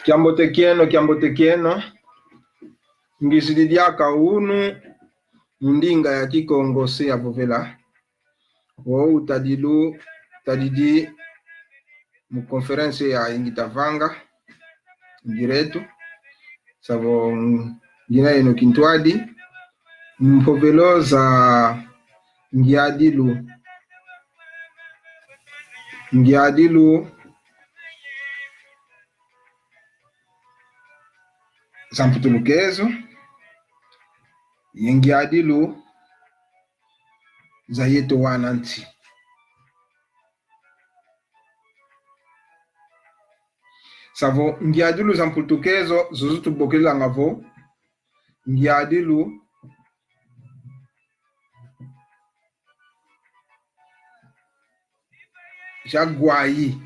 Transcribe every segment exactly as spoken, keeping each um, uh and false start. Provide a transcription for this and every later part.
Kiambote kieno, kiambote kieno. Ngizidi diaka unu mu ndinga ya Kikongo se yavovela. Wo utadilu, tadidi mu conference ya ingita vanga, direto. Savo ngina yeno kintwadi. Mpovelo za ngiadilu. Ngiadilu za mputulukezo, ye ngiadilu za yeto wana nsi. Savo ngiadilu za mputulukezo, zozo tubokelanga vo ngiadilu za ngwayi.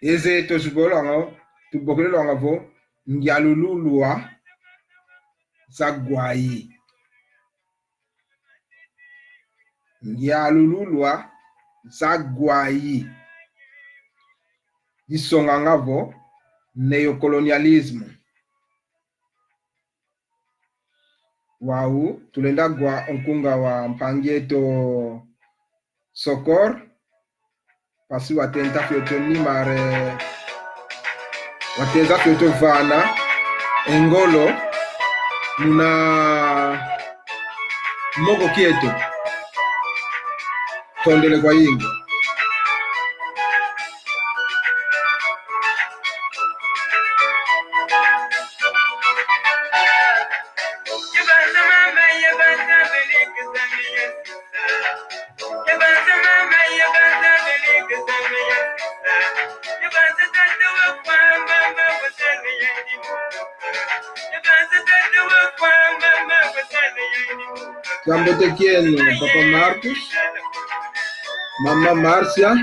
Eze tuzibolanga, tubokelelwanga vo ngialululwa za ngwayi. Ngialululwa za ngwayi. Disonganga vo néocolonialisme. Wau tulenda wa o nkunga wa mpangi eto Sokor, mpasi watenta fioto ni mare, wateza fioto vana e ngolo muna moko kieto. Tondele kwayingi. Kiambote kieno, Papa Marcos, Mama Márcia,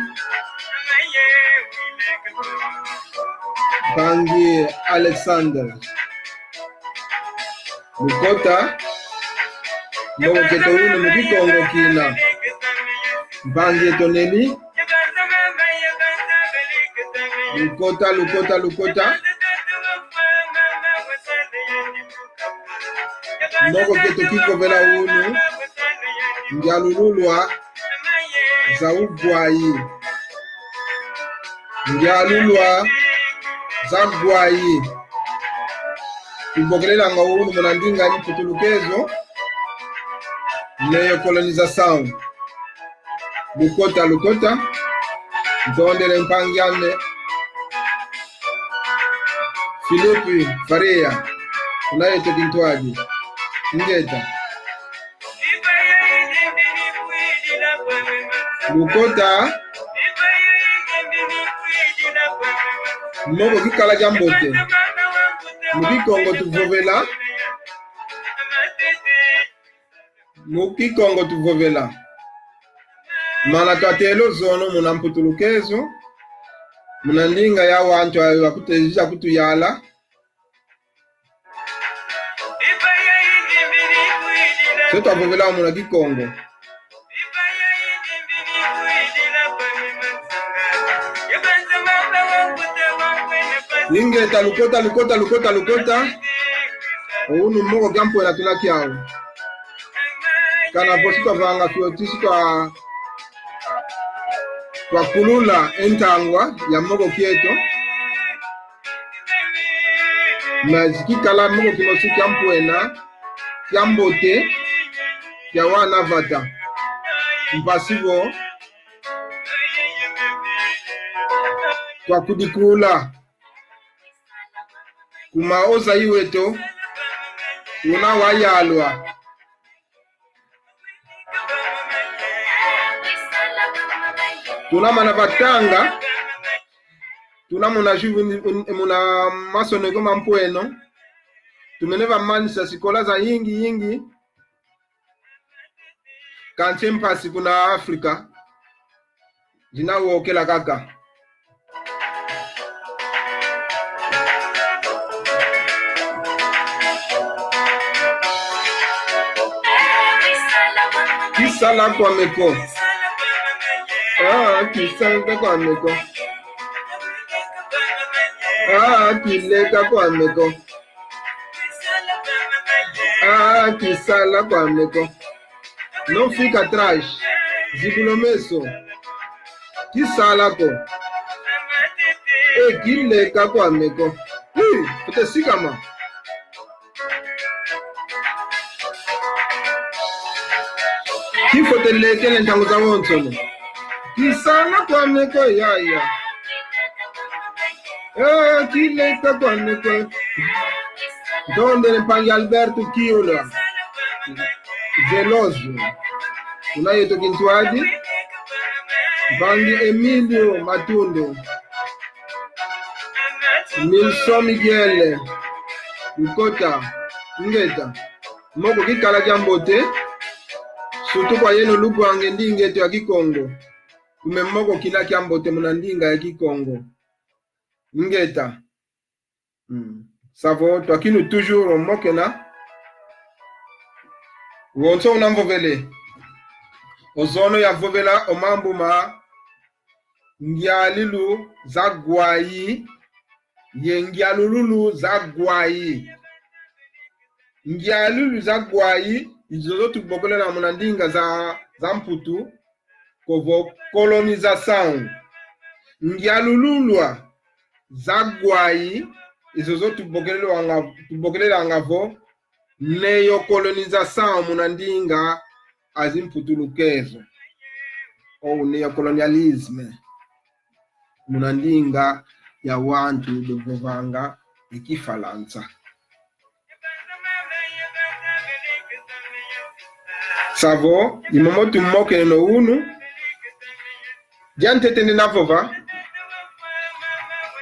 mpangi Alexander. Lukota, moko kieto unu mu Kikongo kina. Mpangi eto Nelly. Lukota, lukota, lukota. Moko kieto kivovela unu, ngialululwa za ugwayi. Ngialulwa za ngwayi. Tubokelelanga unu muna ndinga ya mputulukezo, néocolonização. Lukota, lukota. Ntondele mpangi ame Filipe Faria, una yeto kintwadi. Ingeta. Lukota. Moko kikala kiambote. Mu Kikongo tuvovela. Mu Kikongo tuvovela. Mana twatela ozono muna mputulukezo, muna ndinga ya wantu ayo akutejija kutuyala. Se twavovela muna Kikongo. Ingeta, lukota, lukota, lukota, lukota. Unu moko kiampwela tuna kiau. Kana vo si twavanga fioti si twa, twakulula e ntangwa ya moko kieto. Mais kikala moko kimosi kiampwena, kiambote, kia wana vata. Mpasi vo twakudikula. Kuma ozayi weto, una wayalwa. Tuna mana vatanga, tuna muna juve-, muna masoneko mampweno, tumene vamanisa sikola zayingi yingi, kansi mpasi kuna Afrika zina wokela kaka. Kisala kwame ko. Ah, kisala kwame ko. Ah, kileka kwame ko. Ah, kisala kwame ko. Não fica atrás. Zibula o meso. Kisala ko. E, kileka kwame ko. Ih, fwete sikama. Kifwete lekele ntangu zawonsono. Kisala kwame ko yaya. Eh, kileka kwame ko. Ntondele mpangi Alberto Kiula. Zeloso. Kuna yeto Kintwadi. Mpangi Emilio Matundu. Nilson Miguel Nkota, ingeta. Moko kikala kiambote, surtout kwa yeno lugwanga e ndinga eto ya Kikongo. Kume moko kina kiambote muna ndinga ya Kikongo. Ingeta. Mm. Savo, twakinu toujours o mokena. Wonso una mvovele. Ozono yavovela o mambu ma ngialilu za ngwayi, ye ngialululu za ngwayi. Ngialululu za ngwayi, i zozo tubokelela muna ndinga za, za Mputu, kovo colonização. Ngialululwa za ngwayi, i zozo tubokelelwanga, tubokelelanga vo neocolonização muna ndinga a zimputulukezo, ou neocolonialisme muna ndinga ya wantu bevovanga e Kifalansa. Savo, i momo tumokeneno unu, diantete nde navova,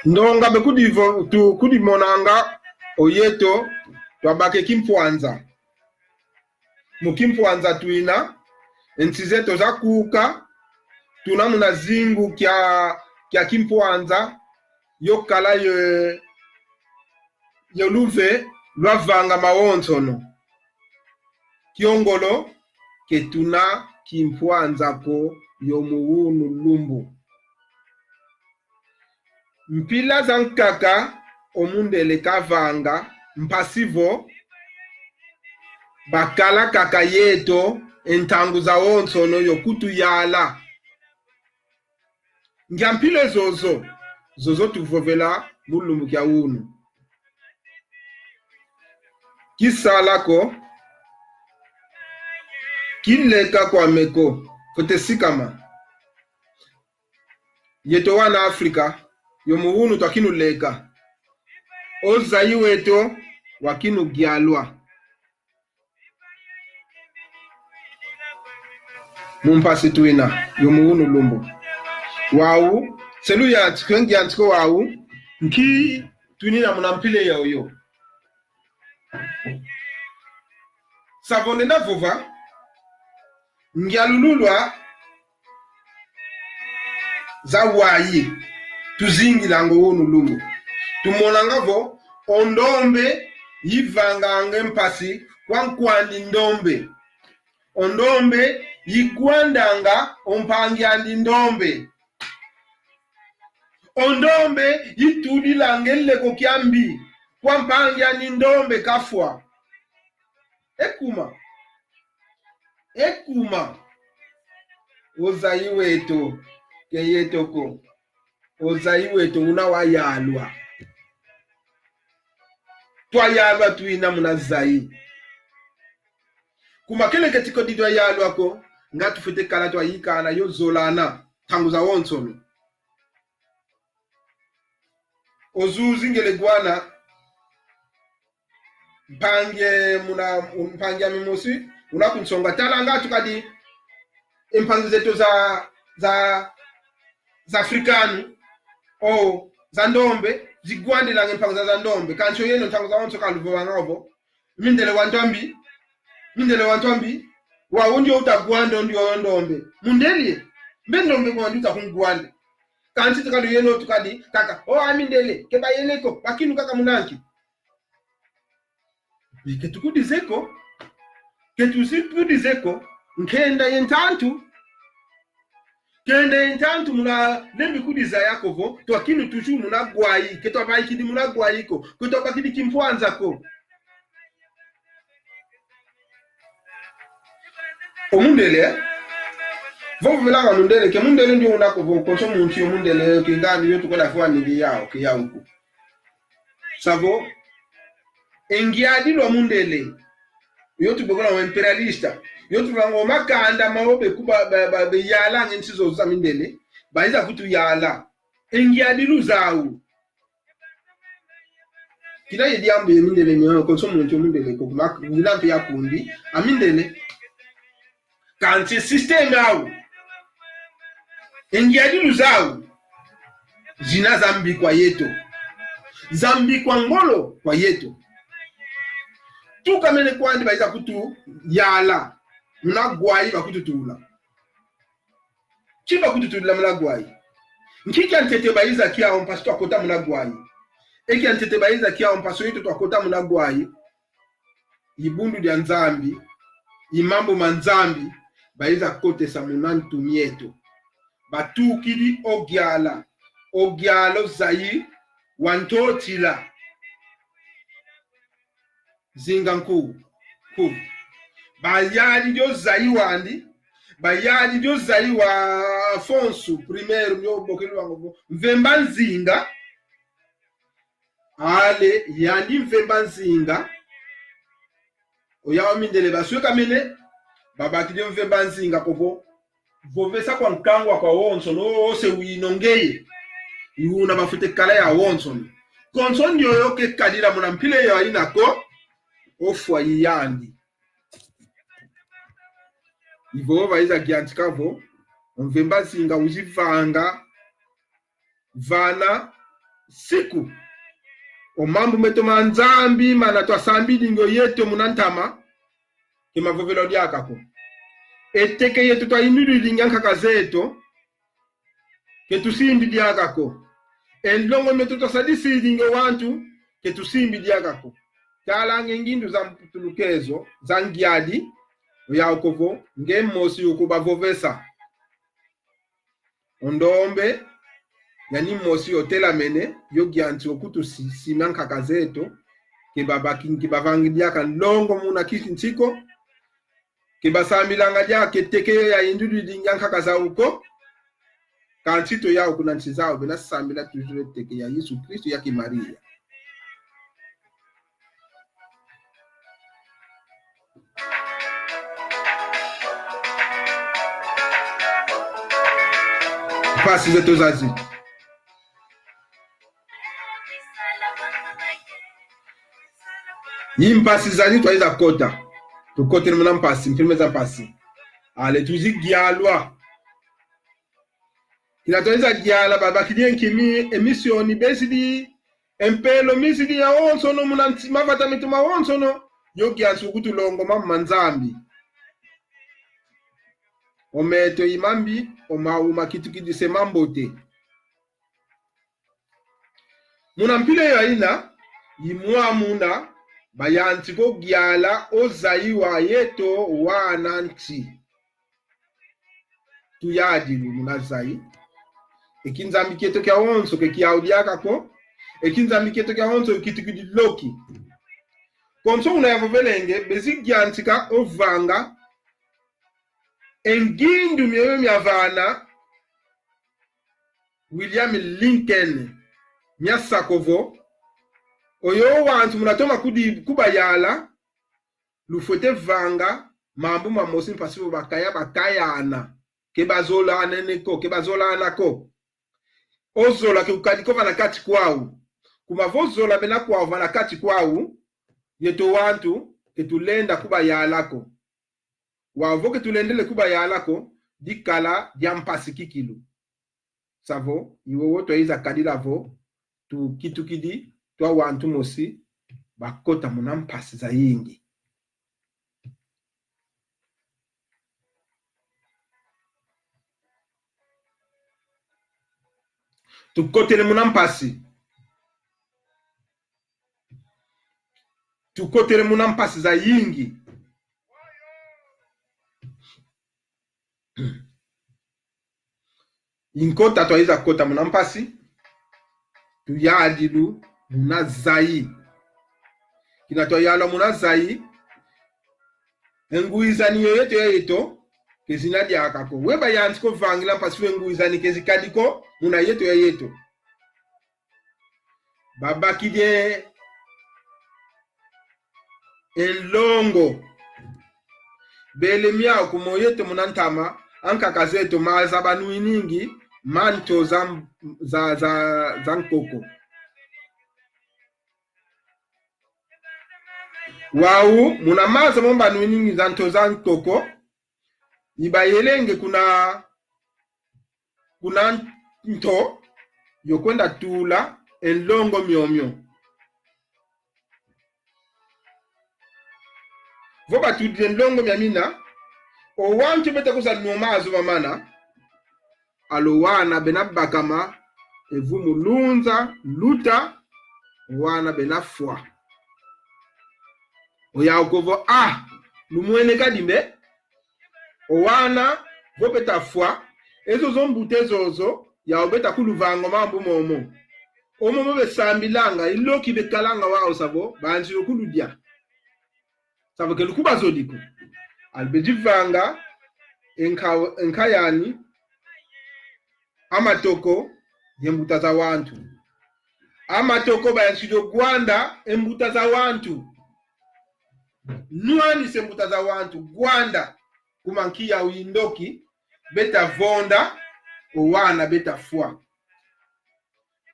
ndonga be kudivo-, tu-, kudimonanga o yeto twabaka e kimpwanza. Mu kimpwanza twina, e nsi zeto zakuka, tuna muna zingu kia, kia kimpwanza, yo kala ye, yo luve lwavanga mawonsono. Kiongolo, ke tuna kimpwanza ko yo mu unu lumbu. Mpila zankaka o mundele kavanga, mpasi vo bakala kaka yeto e ntangu zawonsono yo kutuyala. Ngia mpila zozo, zozo tuvovela mu lumbu kia unu. Kisala ko, kileka kwame ko, fwete sikama. Yeto wana Afrika, yo mu unu twakinu leka. O Zayi weto wakinu gialwa. Mu mpasi twina, yo mu unu lumbu. Wau, selu ya ntsiko, ngia ntsiko wau, nki twinina muna mpila yoyo. Savo nde navova, ngialululwa za wayi, tuzingilanga o unu lumbu. Tumonanga vo, o ndombe yivanganga e mpasi kwa nkwandi ndombe. O ndombe yigwandanga o mpangi andi ndombe. O ndombe yitudilanga e leko kiambi kwa mpangi andi ndombe kafwa. Ekuma. Ekuma. O Zayi weto, ke yeto ko. O Zayi weto una wayalwa. Twayalwa twina muna Zayi. Kuma kele keti ko di twayalwa ko, nga tufwete kala twayikana yo zolana, ntangu zawonsono. O zuzi ngele gwana, mpangi muna, mpangi ame mosi, una kunsonga tala nga tukadi, e mpangi zeto za, za, za Afrikanu, o, za ndombe, zigwandilanga e mpangi za, za ndombe, kansi o yeno ntangu zawonso kaluvovanga ovo, mindele wa ntombi, mindele wa ntombi, wau ndio utagwanda ndio ndombe. Mundele, mbe ndombe kwa ndio utakungwanda. Kansi tukadi yeno tukadi, kaka, o, a mindele, ke bayele ko, bakinu kaka muna nki. Ke tukudizeko, ke tuzikudizeko, nkenda ye ntantu. Kende ntantu muna lembi kudizaya ko vo, twakinu tuju muna Gwai, ke twavaikidi muna Gwai ko, ke twabakidi kimpwanza ko. O mundele, vo vovelanga mundele, ke mundele ndio una ko vo, konso muntu yo mundele, ke ngani yo tukola fwa nili yau, ke yau ko. Savo, e ngiadilu a mundele, yo tubokola o imperialista, yo tulanga o makanda mao be kuba, ba, ba, beyalanga e nsi zozo za mindele, baiza kutuyala. E ngiadilu zau. Kina ye diambu ye mindele mio, konso muntu yo mundele ko, kuma, ngina mpe ya kundi, a mindele. Kansi système au, e ngiadilu zau, zina za mbi kwa yeto. Za mbi kwa ngolo kwa yeto. Tukamene kwandi baiza kutuyala, muna Gwai bakututula. Ki bakututulila muna Gwai? Nki kiantete baiza kiau mpasi twakota muna Gwai? E kiantete baiza kiau mpasi yeto twakota muna Gwai? I bundu dia Nzambi, i mambu ma Nzambi, baiza kotesa muna ntu mieto. Batukidi o Giala, o Giala o Zaïre wa Ntotila. Zinga nku, nku. Bayadidi o Zaïre wandi, bayadidi o Zaïre wa Afonso primeiro, mio bokelu wango, Mvemba Nzinga. Ale, yandi Mvemba Nzinga. Oya wa mindele baswekamene, babakidi Mvemba Nzinga ko vo, vovesa kwa nkangu aku awonsono, ose wino ngeye. I una bafwete kala yawonsono. Konso ndioyo ke kadila muna mpila yo ayina ko, ofwa i yandi. I vo baiza giantika vo, Mvemba Nzinga wizi vanga, vana siku. O mambu meto ma Nzambi, mana twasambidi ngio yeto muna ntama, ke mavovelo diaka ko. E teke yeto twayindudidi ngia nkaka zeto, ke tusimbi diaka ko. E nlongo meto twasadisidi ngio wantu, ke tusimbi diaka ko. Tala nge ngindu za mputulukezo, za ngiadi, oya ko vo, nge mosi yo kubavovesa. O ndombe, yani mosi yo telamene, yo gianti o kutusima nkaka zeto, ke babaki, ke bavangi diaka nlongo muna kisi nsi ko, ke basambilanga diaka e teke yo yayindudidi ngia nkaka zau ko, kansi to yau kuna nsi zau, bena sambila toujours e teke ya Yesu Kristu ya ki Maria. Mpasi zeto zazi. I mpasi zazi twaiza kota. Tukotele muna mpasi, mpilime za mpasi. Ale tuzi gialwa. Kina twaiza giala, babakidi e nkimi, e misioni, bezidi, e mpelo mizidi yawonsono, muna nsi, mavata meto mawonsono, yo gianti o kutulongo mambu ma Nzambi. O meto i mambi, o mau makitukidi se mambote. Muna mpila yo ayina, i mwamuna, bayantika o giala o Zaïre wa yeto wana nti. Tuyadilu muna Zaïre. E kinzambi kieto kiawonso ke kiau diaka ko. E kinzambi kieto kiawonso kitukidi loki. Konso una yavovelenge, bezi giantika o vanga e ngindu mioyo miavana William Lincoln, miasako vo, oyo wantu muna toma kudi kubayala, lufwete vanga mambu mamosi mpasi vo bakaya bakayana, ke bazolanene ko, ke bazolana ko. O zola ke ukadi ko vana kati kwau. Kuma vo zola bena kwau vana kati kwau, yeto wantu ke tulenda kubayala ko. Wau vo ke tulendele kubayala ko, dikala dia mpasi kikilu. Savo, i wowo twaiza kadila vo, tukitukidi, twa wantu mosi, bakota muna mpasi zayingi. Tukotele muna mpasi. Tukotele muna mpasi zayingi. Inkota twaiza kota muna mpasi, tuyadilu muna zayi. Kina twayalwa muna zayi, e ngwizani yo yeto ya yeto, ke zina diaka ko. We bayantika vangila mpasi we ngwizani ke zikadi ko, muna yeto ya yeto. Babakidi e nlongo. Bele miau kumo yeto muna ntama, ankaka zeto maza banwiningi ma nto za, za, za, za nkoko. Wau, muna maza mo banwiningi za nto za nkoko, ibayelenge kuna, kuna nto, yo kwenda tula e nlongo miomio. Vo batudile nlongo miamina, o wantu beta kwiza nwa maza mamana, alo wana bena bakama, e vumu lunza, luta, o wana bena fwa. Oyau ko vo, ah, lumwene kadi mbe. O wana, vo beta fwa, e zozo mbuta e zozo, yau beta kuluvanga mambu momo. O momo besambilanga, iloki bekalanga wau savo, banzi yo kuludia. Savo ke lukubazodi ko. Alo bedi vanga, e nka-, e nkayani, a matoko, ye mbuta za wantu. A matoko bayantikidi o gwanda e mbuta za wantu. Nwanisa e mbuta za wantu, gwanda. Kuma nki yau indoki, beta vonda, o wana beta fwa.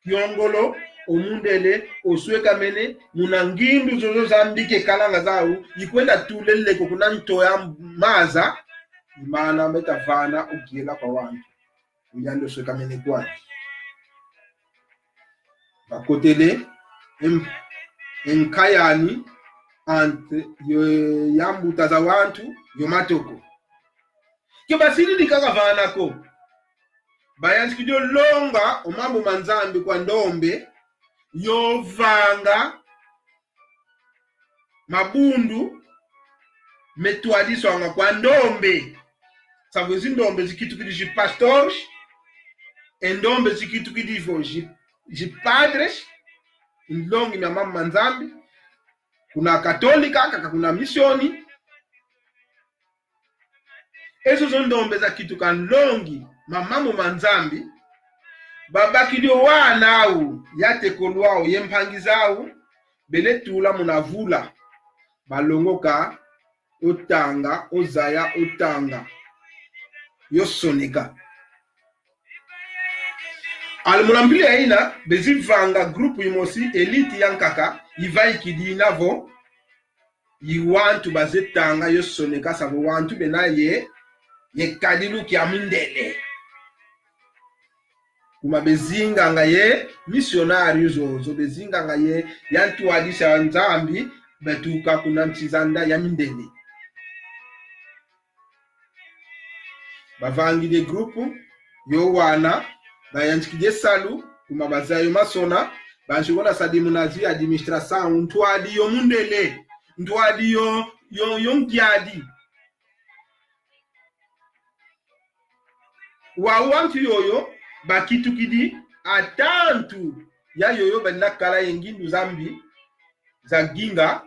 Kiongolo, o mundele, oswekamene, muna ngindu zozo za mbi kekalanga zau, ikwenda tulele ko kuna nto ya maza, i mana beta vana o kiela kwa wantu. Uyandi oswekamene kwandi. Bakotele em-, e nkayani entre yo, ya mbuta za wantu, yo matoko. Ke basilili kaka vana ko. Bayantikidi o longa o mambu ma Nzambi kwa ndombe, yo vanga mabundu metwadiswanga kwa ndombe. Savo zi ndombe zikitukidi zi pastores, e ndombe zikitukidi vo zi, zi padres, nlongi mia mambu ma Nzambi, kuna Katolika, kaka kuna misioni. E zozo ndombe zakituka nlongi ma mambu ma Nzambi, babakidi o wana au, ya tekolo au, ye mpangi zau, bele tula muna vula, balongoka o tanga, o zaya o tanga, yo soneka. Alo muna mpila yayina, bezi vanga grupu imosi, elite yankaka, ivaikidi ina vo, i wantu baze tanga yo soneka savo wantu bena ye, ye kadilu kia mindele. Kuma bezinganga ye misionário zozo, bezinganga ye ya ntwadisi a Nzambi, batuka kuna nsi za nda ya mindele. Bavangidi e grupu, yo wana, bayantikidi e salu, kuma bazaya yo masona, bansi kona sadi muna zi administração, ntwadi yo mundele, ntwadi yo, yo, yo ngiadi. Wa wantu yoyo, bakitukidi, atantu, ya yoyo benda kala ye ngindu za mbi, za ginga,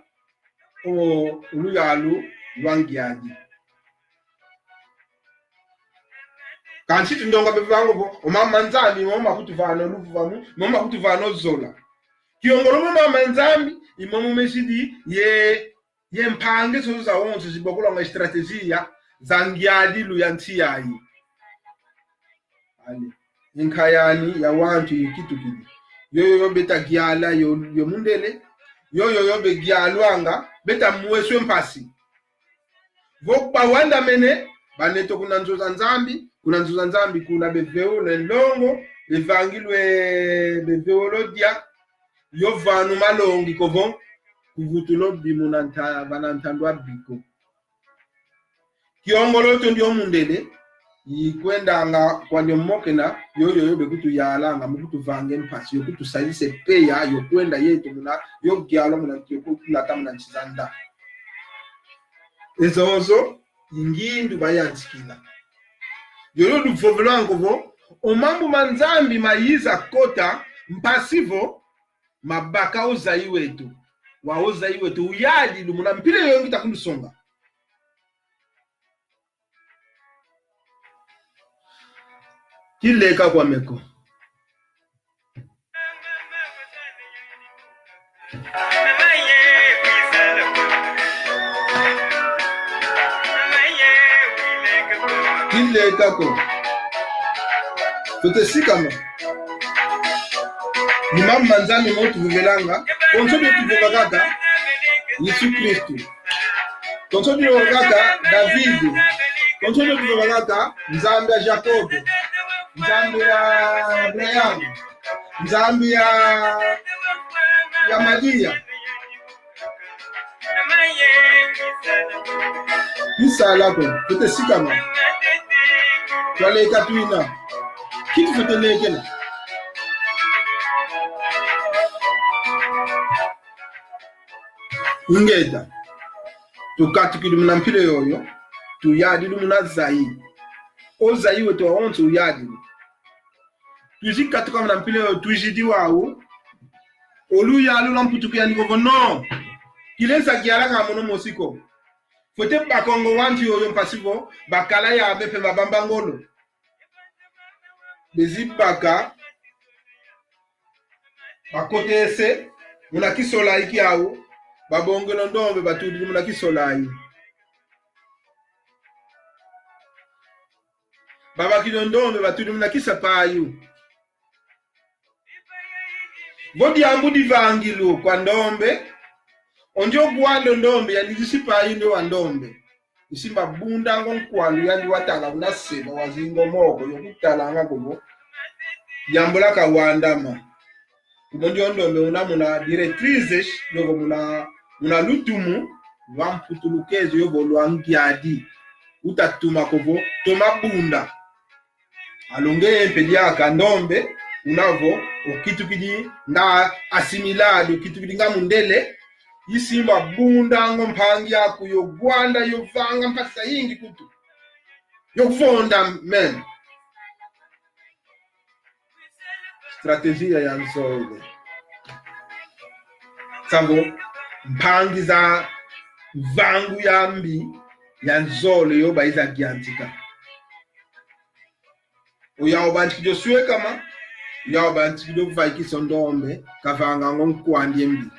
o luyalu lwa ngiadi. Kansi tundonga bevanga vo, o mama Nzambi, i momo makutuvana o luvuvamu, i momo makutuvana o zola. Kiongolo mo mama Nzambi, i momo mesidi ye, ye mpangi zozo zawonso zibokolwanga estratégia za ngiadilu ya nsi yayi. Ale. Inkayani ya wantu ikitukidi. Yoyo yo beta giala yo, yo mundele. Yoyo yo begialwanga. Beta mweswe mpasi. Vo bawandamene, baneto kuna nzo za Nzambi, kuna nzo za Nzambi, kuna beveulwa e nlongo, bevangilwa e beveulwa o dia, yo vanu malongi ko vo, kuvutula o bi muna nta-, vana ntandu a bi ko. Kiongolo kio ndio mundele, ikwendanga kwandi o mokena, yoyo yo bekutuyalanga, mu kutuvanga e mpasi, yo kutusadisa e peya, yo kwenda yeto muna, yo gialwa muna, yo kutulata muna nsi za nda. E zozo, i ngindu bayantikila. Yoyo luvovelwanga ko vo, O mambu ma Nzambi mayiza kota mpasi vo mabaka o zayi wetu. Wa o zayi wetu uyadilu muna mpila yoyo ngita kulusonga. Kileka kwame ko. Kileka ko. Tute sikama. Ni mambu ma Nzambi mo tuvovelanga. Konso dio tuvova kaka Yesu Kristu. Konso dio kaka David. Konso dio tuvova kaka Nzambi ya Jacob. Nzambi ya Abraham. Nzambi ya, ya Maria. Misala ko, tute sikama. Twaleka twina. Kitufwete lekela. Ingeta. Tukatukidi muna mpila yoyo. Tuyadidi muna zayi. O zayi wetu wawonso uyadidi. Twizi katuka muna mpila yoyo, twizidi wau. O luyalu lwa mputuku yandi ko vo no. Kilensa kialaka mono mosi ko. Fwete bakongo wantu yoyo mpasi vo bakala yame mpe mabamba ngolo. Bezi baka, bakotese muna kisolayi kiau, babongele o ndombe, batudidi muna kisolayi. Babakidi o ndombe, batudi muna kisapayu. Vo diambu divangilu kwa ndombe, o ndio gwanda o ndombe, yandi disipayu ndio wa ndombe. Isimba bundanga o nkwalu yandi watala kuna seba, wazinga o moko, yo kutalanga ko vo diambu dia kawandama. Kuno ndio ndombe una muna directrices, yovo muna, muna lutumu lwa mputulukezo, yovo lwa ngiadi. Utatuma ko vo, toma bunda. Alonge mpe diaka ndombe, una vo, okitukidi, nga assimilado, okitukidi nga mundele, isimba bundanga o mpangi aku, yo gwanda, yo vanga mpasi zayingi kutu. Yo vonda meme. Stratégie ya nzole. Savo mpangi za vangu ya mbi ya nzole yo bayiza giantika. Oyau bantikidi oswekama, oyau bantikidi ovaikisa o ndombe, kavanganga o nkwandi e mbi.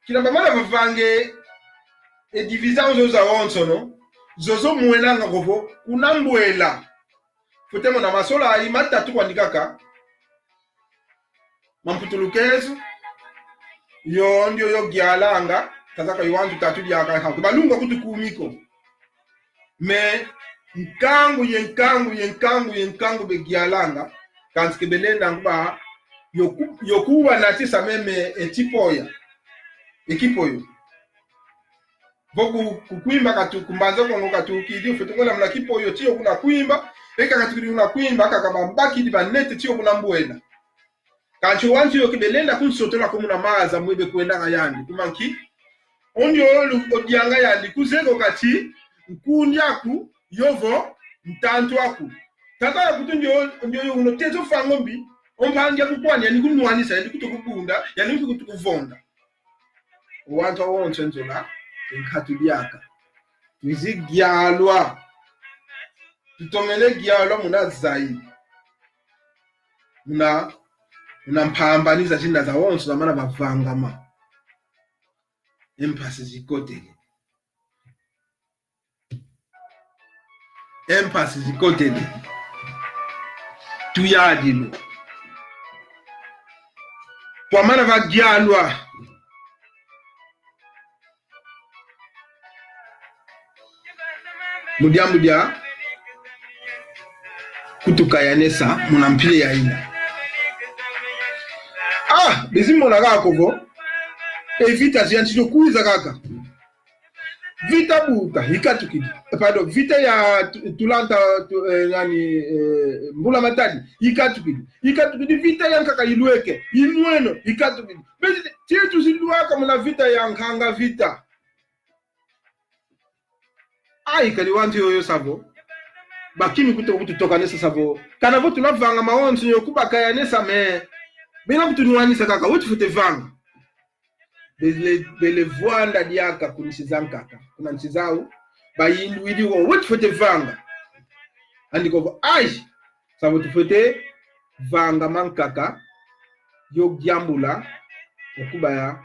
Kina bamana vavanga e divisão zozo zawonsono, zozo mwenanga ko vo, kuna mbwela. Fwete mona masolai matatu kwandi kaka. Ma mputulukezo, yo ndio yo gialanga, kazaka yo wantu tatu diaka, ha, balunga kutu kumi ko. Mais, nkangu ye nkangu ye nkangu ye nkangu begialanga, kansi ke belenda nkuba, yo ku-, yo kuba natisa meme e tipo ya, ekipo yo. Vo ku, ku Kwimba katu, ku Mbanza Kongo katukidi, ufwete kwenda muna kipoyo tiyo kuna Kwimba, eka katukidi kuna Kwimba, kaka bambakidi banete tiyo kuna Mbuena. Kansi o wantu yo ke belenda kunsotola ko muna maza mwe bekwendanga yandi. Kuma nki? O ndio olu-, odianga yandi kuzeye ko kati, nkundi aku, yovo, ntantu aku. Tata yakutu ndio, ndio yo uno tezo fanga o mbi, o mpangi aku kwani, yandi kunwanisa, yandi kutu kubunda, yandi kutu kuvonda. O wantu awonso e nzola, e nkatu diaka. Twizi gialwa. Tutomene gialwa muna zayi. Muna, muna mpambani za zina zawonso zamana bavangama. E mpasi zikotele. E mpasi zikotele. Tuyadilu. Kwamana vagialwa. Mu diambu dia kutukayanesa muna mpila yayina. Ah, bezi mona kaka ko vo. E vita ziyantikidi kwiza kaka. Vita buta, ikatukidi. Pardon, vita ya tu-, tulanta, tu-, eh, nani, eh, mbula matadi, ikatukidi. Ikatukidi vita ya nkaka ilweke, inweno, ikatukidi. Bezi, tietu zilwaka muna vita ya nkanga vita. Ai, kadi wantu yoyo savo. Bakinu kutu kututokanesa savo. Kana vo tuna vanga mawonso yo kubakayanesa me. Bena kutunwanisa kaka, wetu fwete vanga. Bele, bele vwanda diaka ku nsi zankaka. Kuna nsi zau, bayinduidi wo, wetu fwete vanga. Andi kovo, ai, savo tufwete vanga mankaka, yo gyambula, okuba ya,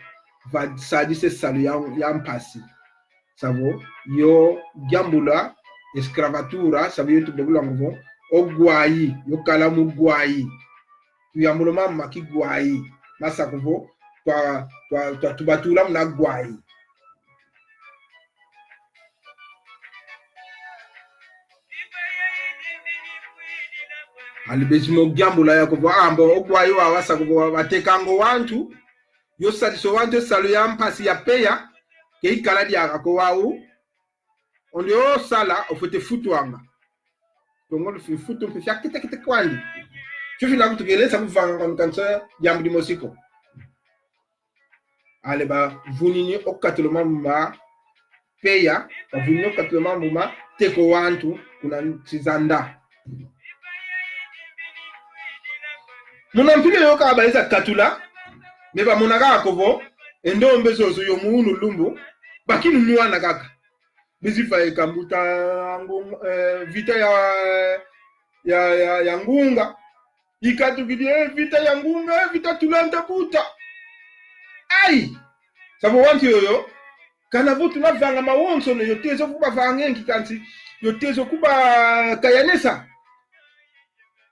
va, sadise salu ya, ya mpasi. Savo, yo gyambula, escravatura, savo yo tubebula ngovo, o gwai, yo kala mu gwai. Tuyambula mama ma kigwai, masa kuvo, twa, twa, twa tubatula muna gwai. Ali bezi mo gyambula ya kuvo, ambo, o gwai wa wasa kuvo, watekanga wantu, yo sadiso wantu, salu ya mpasi ya peya, ke ikala diaka ko wau, ondi o sala, ofwete futwanga. Tongo lufi futu mpe fia kete kete kwandi. Fio fina kutukelesa kuvanga kwa mikanso diambu dimosi ko. Ale bavunini okatula mambu ma peya, bavunini okatula mambu ma teko wantu kuna nsi zanda. Muna mpila yo ka baiza katula, me bamona kaka ovo, e ndombe zozo yo munu lumbu, bakinu nwana kaka. Bizi vaika mbuta ngu-, eh, vita ya, ya, ya, ya ngunga. Ikatukidi, eh, vita ya ngunga, eh, vita tulanda buta. Ai! Savo wantu yoyo, kana vo tuna vanga mawonsono, yo tezo kubavanga enki kansi, yo tezo kubakayanesa.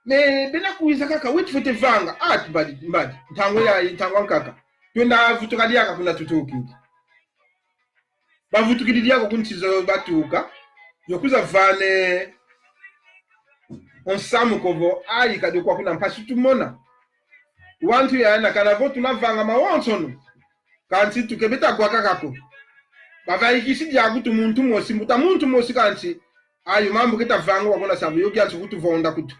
Me bena kwiza kaka, wetu fwete vanga. Ah, mbadi, mbadi. Ntangu ya, ntangu ankaka. Twenda vutuka diaka kuna tutukidi. Bavutukidi diaka ku nsi zo batuka, yo kwiza vana o nsamu kovo, ayi kadi kwa kuna mpasi tumona. Wantu yana kana vo tuna vanga mawonsono, kansi tukebeta kwa kaka ko. Bavaikisi diaka kutu muntu mosi, mbuta muntu mosi kansi, ayo mambu keta vanga wakona savo, yo kiansi kutu vonda kutu.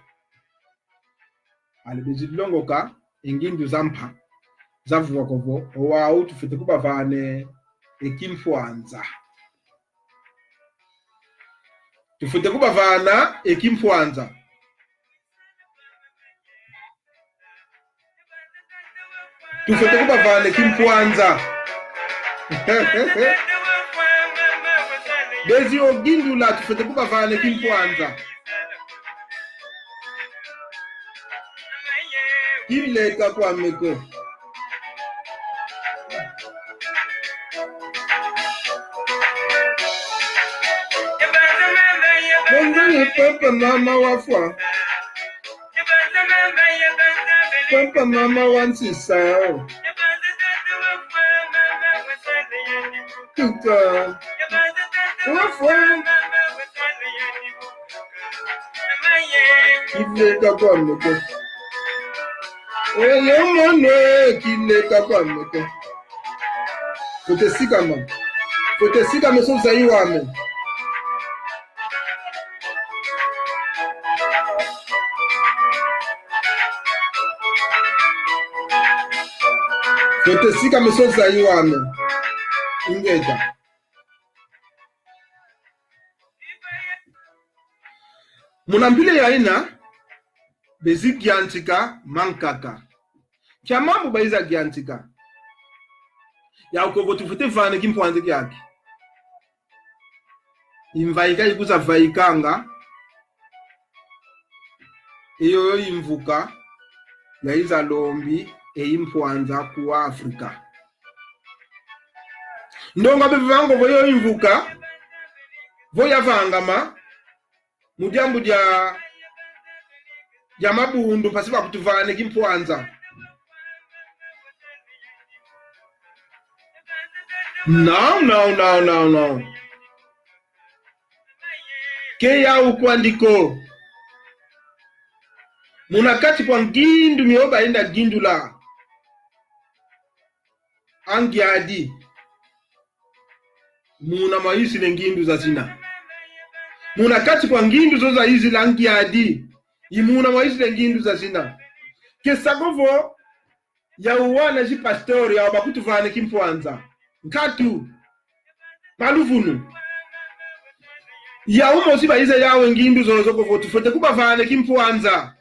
Ali bezi longoka e ngindu za mpa, za vova kovo, owau tufwete kubavana e kimpwanza. Tufwete kubavana e kimpwanza. Tufwete kubavana e kimpwanza. Bezi ogindula tufwete kubavana e kimpwanza. Kileka kwame ko. Bongo ye papa mama wafwa. Papa mama wansisa. Tuka. Wafwa. Kileka kwame ko. Oye mone, kileka kwame ko. Fwete sikama. Fwete sikama so zayi wame. Fwete sikama so zayi wame. Ingeta. Muna mpila yayina, bezi giantika mankaka. Kia mambu baiza giantika. Yau kovo tufwete vana kimpwanza kiaki. Imvaika ikwiza vaikanga. Iyo yo imvuka yaiza lombi e impwanza ku Afrika. Ndonga bevanga vo yo imvuka, vo yavangama, mu diambu dia, dia mabundu, mpasi bakutuvana kimpwanza. No, no, no, no, no. Ke yau kwandi ko. Muna kati kwa ngindu mio baenda gindula. Angiadi. Muna mwaizile ngindu zazina. Muna kati kwa ngindu zo zaizila angiadi. I muna mwaizile ngindu zazina. Ke sa kovo, yau wana zi pastor, yau bakutuvana kimpwanza. Nkatu. Maluvunu. Yau mosi baiza yau e ngindu zozo ko vo tufwete kubavana kimpwanza.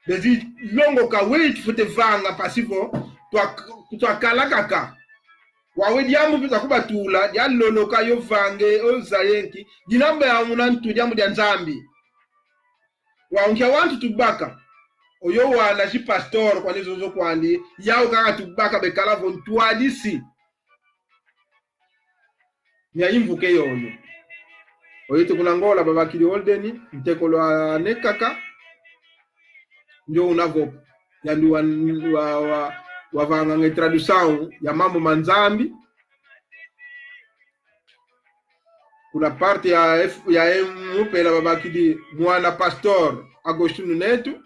Bezi longoka weyi tufwete vanga mpasi vo twa-, twakala kaka. Wau e diambu mpe za kubatula, dia loloka yo vange, o zaye nki, dinamba yau muna ntu diambu dia Nzambi. Wau nkia wantu tubaka. Oyo wana si pastor kwandi zozo kwandi, yau kaka tubaka bekala vo ntwadisi mia imvuka yoyo. Oyeto kuna Ngola babakidi Holden, ntekolo ane kaka. Ndio una vo yandi wa, wa, wa, wavanganga e tradução ya mambu ma Nzambi. Kuna parte ya F-, ya M P L babakidi mwana pastor Agostinho Neto.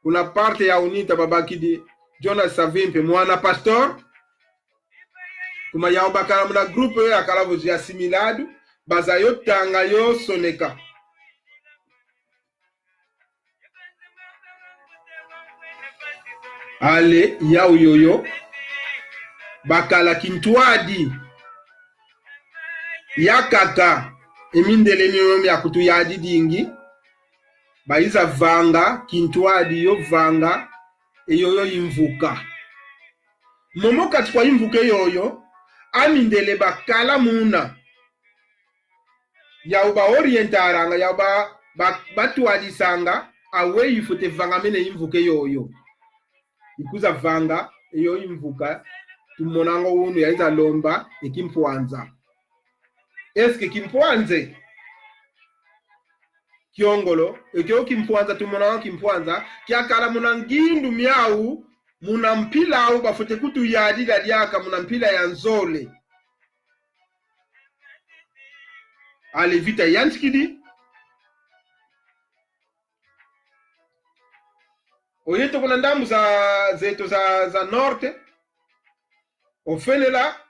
Kuna parte ya UNITA babakidi Jonas Savimbi mwana pastor. Kuma yau bakala muna grupo yo yakala vo assimilado, bazaya yo tanga yo soneka. Ale yau yoyo bakala kintwadi yakaka, e mindele mioyo mia kutuyadidingi, baiza vanga kintwadi yo vanga e yoyo imvuka. Momo kati kwa imvuka yoyo, amindele bakala muna. Yau ba orientaranga, yau ba, ba, batwadisanga, aweyi ifwete vangamena imvuka yoyo. Ikuza vanga, eyo imvuka, tumonanga unu yaiza lomba, e kimpwanza. Est-ce que kimpwanze? Kiongolo, ekio kimpwanza, tumonanga kimpwanza, kiakala muna ngindu miau, muna mpila au, bafwete kutuyadila diaka muna mpila ya nzole. Ale vita yantikidi. Oyeto kuna ndambu za, zeto za, za norte. Ofenela,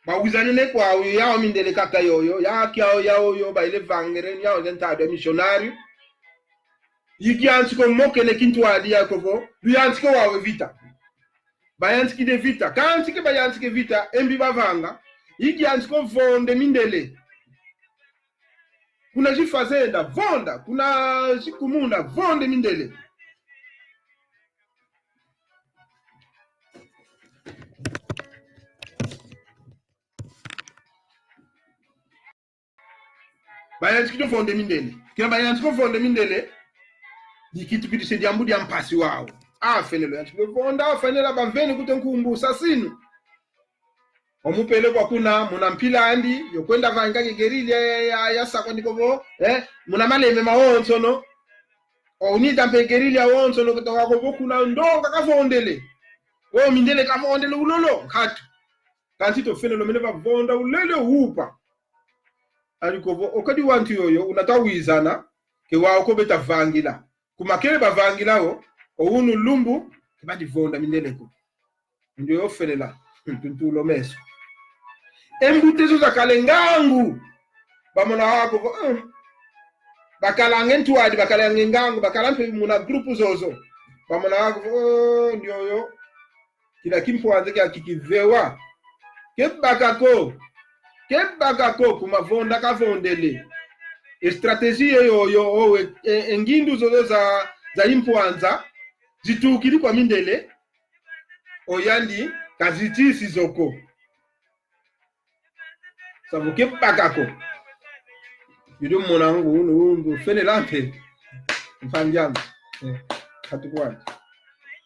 bawizanene kwau, yau mindele kaka yoyo, ya kiau yau yo, baile vangere, yau ze ntadu ya missionário. Ikiantika omokene kintwadi yako vo, luyantika wau e vita. Bayantikidi e vita, kansi ke bayantika e vita, e mbi bavanga, ikiantika ovonda e mindele. Kuna zifazenda, vonda, kuna zikumuna, vonda e mindele. Bayantikidi ovonda e mindele. Kina bayantika ovonda e mindele, dikitukidisa e diambu dia mpasi wau. Afenela yantikidi ovonda, afenela bamveni kutu e nkumbu, assassino. Omupele kwa kuna, muna mpila andi, yo kwenda vanga e guerrilla ya, ya, ya sakwa ndiko vo, eh, muna malembe mawonsono. O UNITA mpe guerrilla wonsono, kutoko ko vo kuna ndonga kavondele. O mindele kavondele ulolo, nkatu. Kansi tofenela omene vavonda ulele upa. Aliko vo, okadi wantu yoyo, una twawizana, ke wau ko beta vangila. Kuma kele bavangila o, o unu lumbu, ke badivonda mindele ko. Ndio yo felela, tuntula o meso. E mbuta zo zakala e ngangu. Bamona wau ko vo, eh. Bakalanga e ntwadi, bakalanga e ngangu, bakala mpe muna grupu zozo. Bamona wau ko vo, oh, ndioyo. Kila kimpwanza kia kikivewa. Kebaka ko. Kebaka ko, kuma vonda kavondele. E stratégie yoyo, o, e, e, e ngindu zozo za, za impwanza, zitukidi kwa mindele. Oyandi kazitisi zo ko. Savo kebaka ko. Yudu mona ngu, ngu, ngu, felela mpe. Mpangi ame. Eh, katukwani.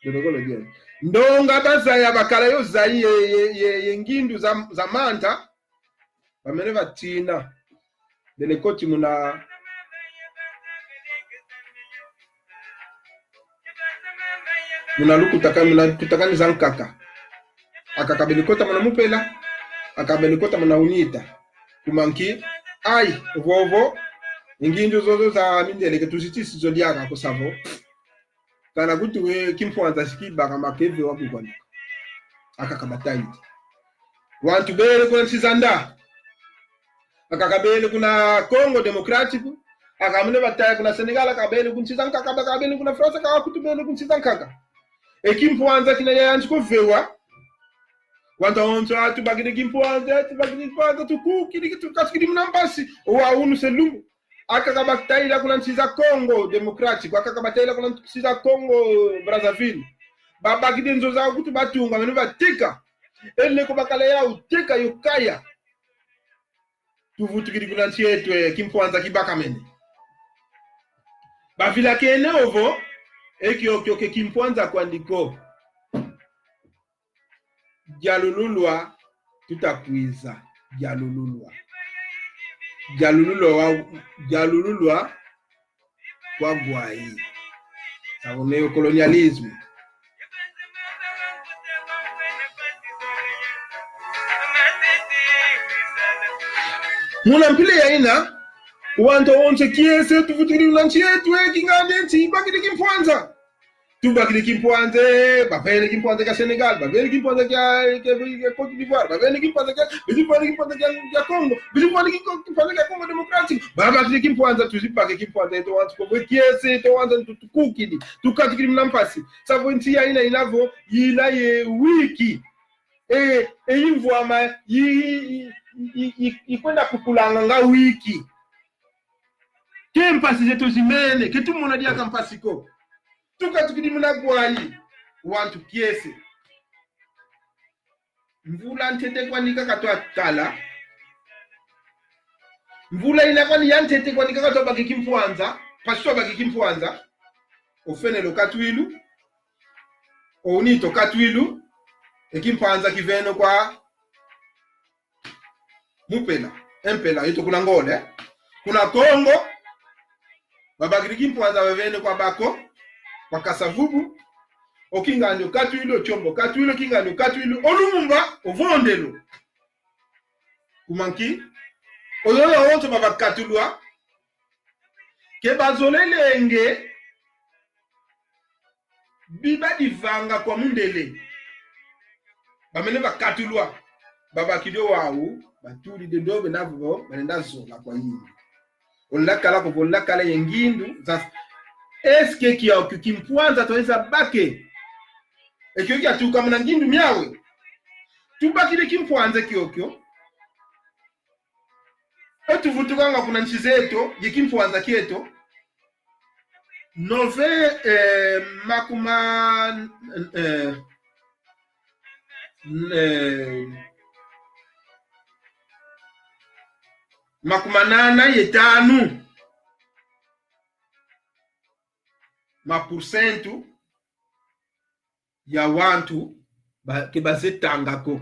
Dodokolo diene. Ndonga bazaya bakala yo zayi ye, ye, ye, ye ngindu za, za manta. Bamene batina. Bele koti muna, muna lukutakanu, muna lukutakanu za nkaka. Akaka bele kota muna mupela, akaka bele kota muna unita. Kuma nki, ai, vovo, e ngindu zozo za mindele ke tuzitisi zo diaka ko savo. Kana kuti we kimpwanza si kibaka makeve wa kukwanika. Akaka batayidi. Wantu bele kuna nsi za nda. Akaka bele kuna Congo Democrático. Aka mune bataya kuna Senegal, aka bele ku nsi za nkaka, aka bele kuna France, aka kutu bele ku nsi za nkaka. E kimpwanza kina yayantika ovewa. Wantu awonso, ah, tubakidi kimpwanza, tubakidi kimpwanza, tukukidi, tukatukidi muna mpasi. Owa unu se lumbu. Aka kabatayila kuna nsi za Congo Democratique, aka kabatayila kuna nsi za Congo Brazzaville. Babakidi nzo zau kutu batunga, meno bateka. Ele ko bakala yau teka yo kaya. Tuvutukidi kuna nsi eto, eh, kimpwanza kibakamene. Bavilakene ovo, e kiokio ke kimpwanza kwandi ko. Dialululwa, tuta kwiza, dialululwa. Dialululwa wa, dialululwa kwa gwai. Sa néocolonialisme. Muna mpila yayina, wantu awonso kiese tuvutukidi muna nsi eto, e kingandi e nsi ibakidi kimpwanza. Tubakidi kimpwanza, bavene kimpwanza kia Sénégal, bavene kimpwanza kia, kia, kia Côte d'Ivoire, bavene kimpwanza kia, bavene kimpwanza kia, kia Congo, bavene kimpo-, kimpwanza kia Congo Démocratique, babakidi kimpwanza, tuzibake kimpwanza eto wantu ko, bwe kiese eto wantu tu-, tukukidi, tukatukidi muna mpasi. Sa vo nsi yayina ina vo, ina ye wiki. E, e imvwama, i, i, i, i, i, ikwenda kukulanga nga wiki. Ke mpasi zeto zimene, ke tumona diaka mpasi ko. Tukatukidi muna gwai, wantu kiese. Mvula ntete kwani kaka twakala. Mvula ina kwani ya ntete kwani kaka twabaki kimpwanza, mpasi twabaki kimpwanza. Ofenelo katwilu, ounito katwilu, e kimpwanza kiveno kwa Mupela, e mpela, yeto kuna Ngole, kuna Kongo, babakidi kimpwanza bavene kwa Bako, kwa Kasa-Vubu, o kingandi okatwilu, o Tshombo okatwilu, o kingandi okatwilu, o Lumumba, o Vondelo. Kuma nki, oyoyo awonso babakatulwa, ke bazolelenge, biba divanga kwa mundele. Bamene bakatulwa, babakidi o wau, batudidi ndobe navo, balenda zola kwa yingi. Olenda kala ko, olenda kala ye ngindu za, est-ce que kiokio kimpwanza tweza bake? E kiokio kiatuka muna ngindu miawe. Tubakidi kimpwanza kiokio. E tuvutukanga kuna nsi zeto, ye kimpwanza kieto. Nove, eh, makuma, eh, eh, makuma nana ye tanu ma porcento ya wantu ba, ke baze tanga ko.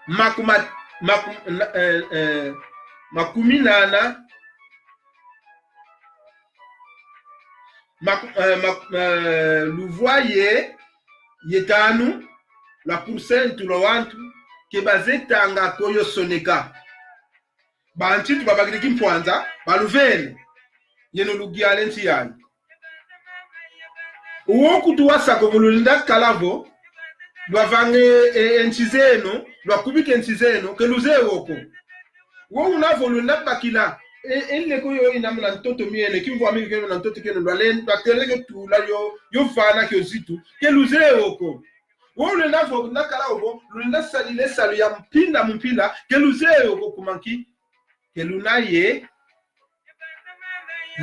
Makuma, maku-, na, eh, eh, makumi nana, maku-, eh, maku-, eh, luvwa ye, ye tanu lwa porcento lwa wantu ke baze tanga ko yo soneka. Bantu babakidi kimpwanza, baluvene. Yeno lugiale nsi yayi. Uwo kutu wasako vo lulenda kala vo, lwavanga e, e, nsi zeno, lwakubika nsi zeno, ke luzeye wo ko. Wo una vo lulenda bakila, e, e nleke yo ina muna ntoto miene, kimvwama kio kena muna ntoto kieno, lwalen-, lwatelele kio tula yo, yo vana kio zitu, ke luzeye wo ko. Wo lulenda vo, lulenda kala wo vo, lulenda sadila e salu ya mpila mu mpila, ke luzeye wo ko kuma nki, ke luna ye,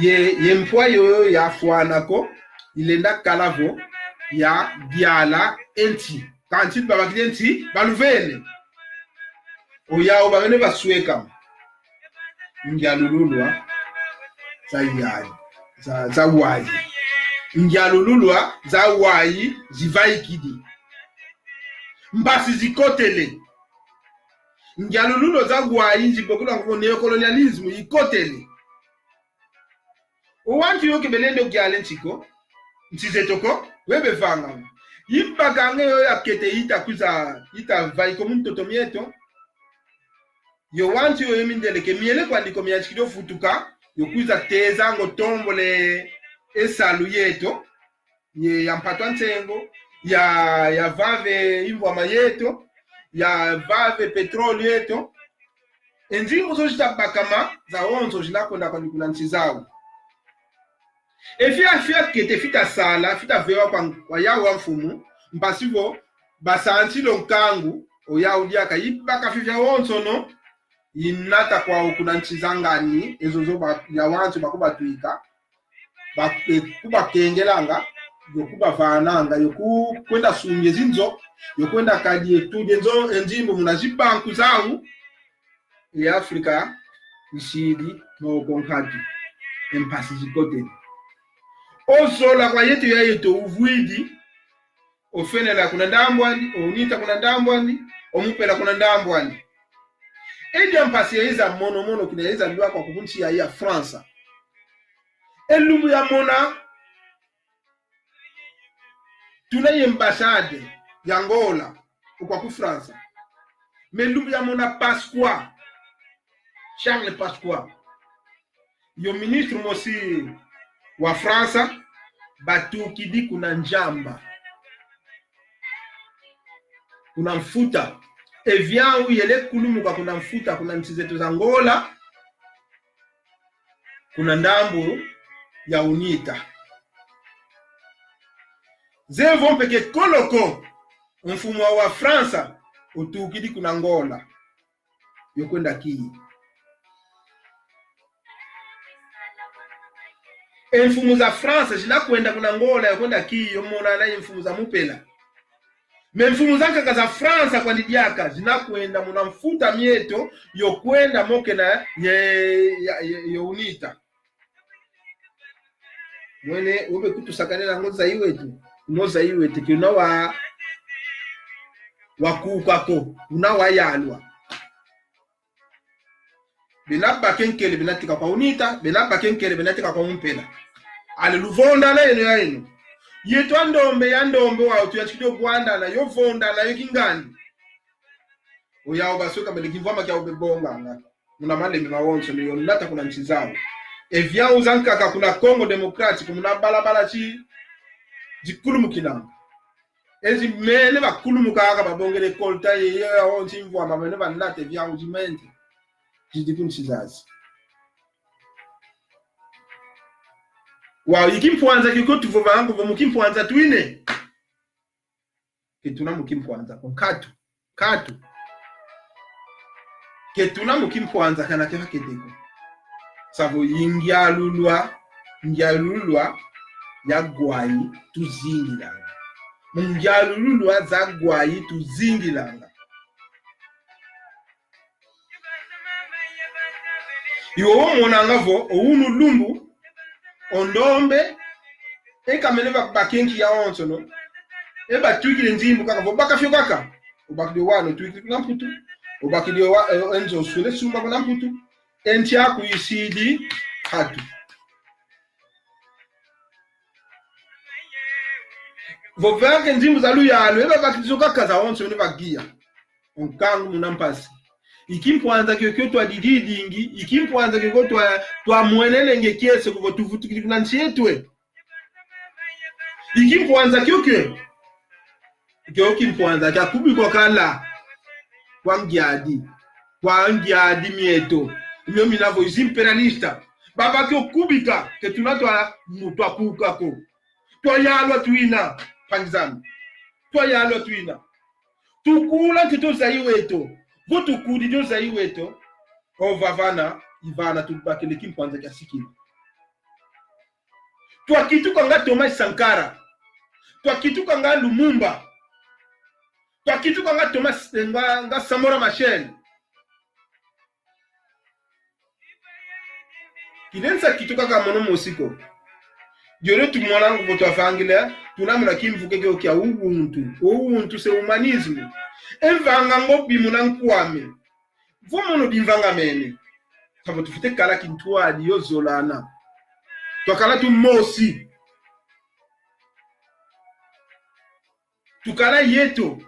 ye, ye mpwa yoyo yafwana ko, ilenda kala vo, ya diala e nsi. Kansi babakidi e nsi, baluvene. Oyau bamene baswekama. Ngialululwa za yayi, za, za wayi. Ngialululwa za wayi zivaikidi. Mbasi zikotele. Ngialululwa za wayi zibokila ngo néocolonialisme ikotele. O wantu yo ke belendi o giala e nsi ko, nsi zeto ko, webe vanga. Ibakanga yo ya kete ita kwiza, ita vaika mu ntoto mieto. Yo wantu yo, yo mindele ke miele kwandi ko, miantikidi o vutuka, yo kwiza teza ngo tombole e salu yeto, ye ya mpatwa nsengo, ya, ya vava e imvwama yeto, ya vava e petróleo yeto. E nzimbu zo zita bakama, zawonso zina kwenda kwandi kuna nsi zau. E fia, fia kete fita sala, fita vewa kwa, kwa yau wa mfumu, Mpasi vo basansila o nkangu, o yau diaka ibaka fifia wonsono, inata kwau kuna nsi za ngani, ezo zo ba, ya wantu bakubatwika, ba, e, kubakengelanga, yo kubavananga, yo ku, kwenda sunga e zinzo, yo kwenda kadi e tudi, e nzo, e nzimbu muna zibanku zau, e Afrika isidi moko nkatu, e mpasi zikotele. O zola kwa yeto ya yeto uvwidi, o fenela kuna ndambu andi, o unita kuna ndambu andi, o mupela kuna ndambu andi. E dia mpasi yaiza mono mono kina yaiza lwaka ku nsi ya, ya Fransa. E lumbu yamona tuna ye embaixade ya Angola, ukwa ku Fransa. Mais lumbu yamona Pasqua, Charles Pasqua, yo ministre mosi wa Fransa, batukidi kuna Njamba, kuna mfuta. Avião yele kulumuka kuna mfuta, kuna nsi zeto za Angola, kuna ndambu ya unita. Zevo mpe ke koloko, mfumu wa, wa Fransa utukidi kuna Angola, yo kwenda kiyi. E mfumu za Fransa zina kwenda kuna Angola, yo kwenda kiyi, yo monana ye mfumu za mupela. Mais mfumu zankaka za Fransa kwandi diaka zina kwenda muna mfuta mieto, yo kwenda mokena ye, ye, ye, ye unita. Mwene, ube kutusakanila ngo Zaire wetu, ngo Zaire wetu, ke una wa, wakuka ko, una wayalwa. Bena bake nkele, bena tika kwa unita, bena bake nkele, bena tika kwa umpela. Ale luvondana yeno ya yeno. Yeto andombe, ya ndombe wau, tuyantikidi o gwandana, yo vondana, yo kingandi. Oyau basweka mbele kimvwama kiau bebonganga. Muna malembe mawonso, ni yo nata kuna nsi zau. Avião zankaka kuna Congo Democrático, muna balabala zi, zikulumukinanga. Ezi mene bakulumukaka babongele kolta ye, ye, ya onsi mvwama mene banate vya uzimente. Zidi kunsi zazi. Wa, i kimpwanza kiko tuvovanga vo mu kimpwanza twine. Ke tuna mu kimpwanza ko nkatu. Nkatu. Ke tuna mu kimpwanza kana ke bakete ko. Savo i ngialulwa, ngialulwa ya gwayi tuzingilanga. Mu ngialulwa za gwayi tuzingilanga. Iwo womonanga vo, o unu lumbu, o ndombe, e kamene ba, bakenki ya onsono, e batwikile nzimbu kaka vo, baka fio kaka. Obakidi o wana, otwikile kuna Mputu. Obakidi o wa, e, e nzo osule sumba kuna Mputu. E nsi aku isidi nkatu. Voveke nzimbu za luyalu, e babakidi zo kaka za onso, ne bagiya. O nkangu muna mpasi. I kimpwanza kiokio twadididingi, i kimpwanza kiokio twa, twamwenelenge kiese kuvo tuvutukidi kuna nsi eto e. I kimpwanza kiokio. Kio kimpwanza kia kubikwa kala kwa ngiadi, kwa ngiadi mieto, mio mina vo i zi imperialista. Baba kio kubika, ke tuna twa, mu twakuka ko. Twayalwa twina, mpangi zame. Twayalwa twina. Tukula ntete o Zaire weto. Vo tukudidi o Zaire weto, o vavana, i vana tubakele kimpwanza kia sikila. Twakitukanga Thomas Sankara. Twakitukanga Lumumba. Twakitukanga Thomas, eh, nga, nga Samora Machel. Kilensa kitukaka mono mosi ko. Diodio tumonanga vo twavangila, tuna muna kimvuka kio kia ubuntu. O ubuntu c'est humanisme. E mvanga ngo bi muna nkwame. Vo mono bimvangamene. Savo tufwete kala kintwadi yo zolana. Twakala tumosi. Tukala yeto.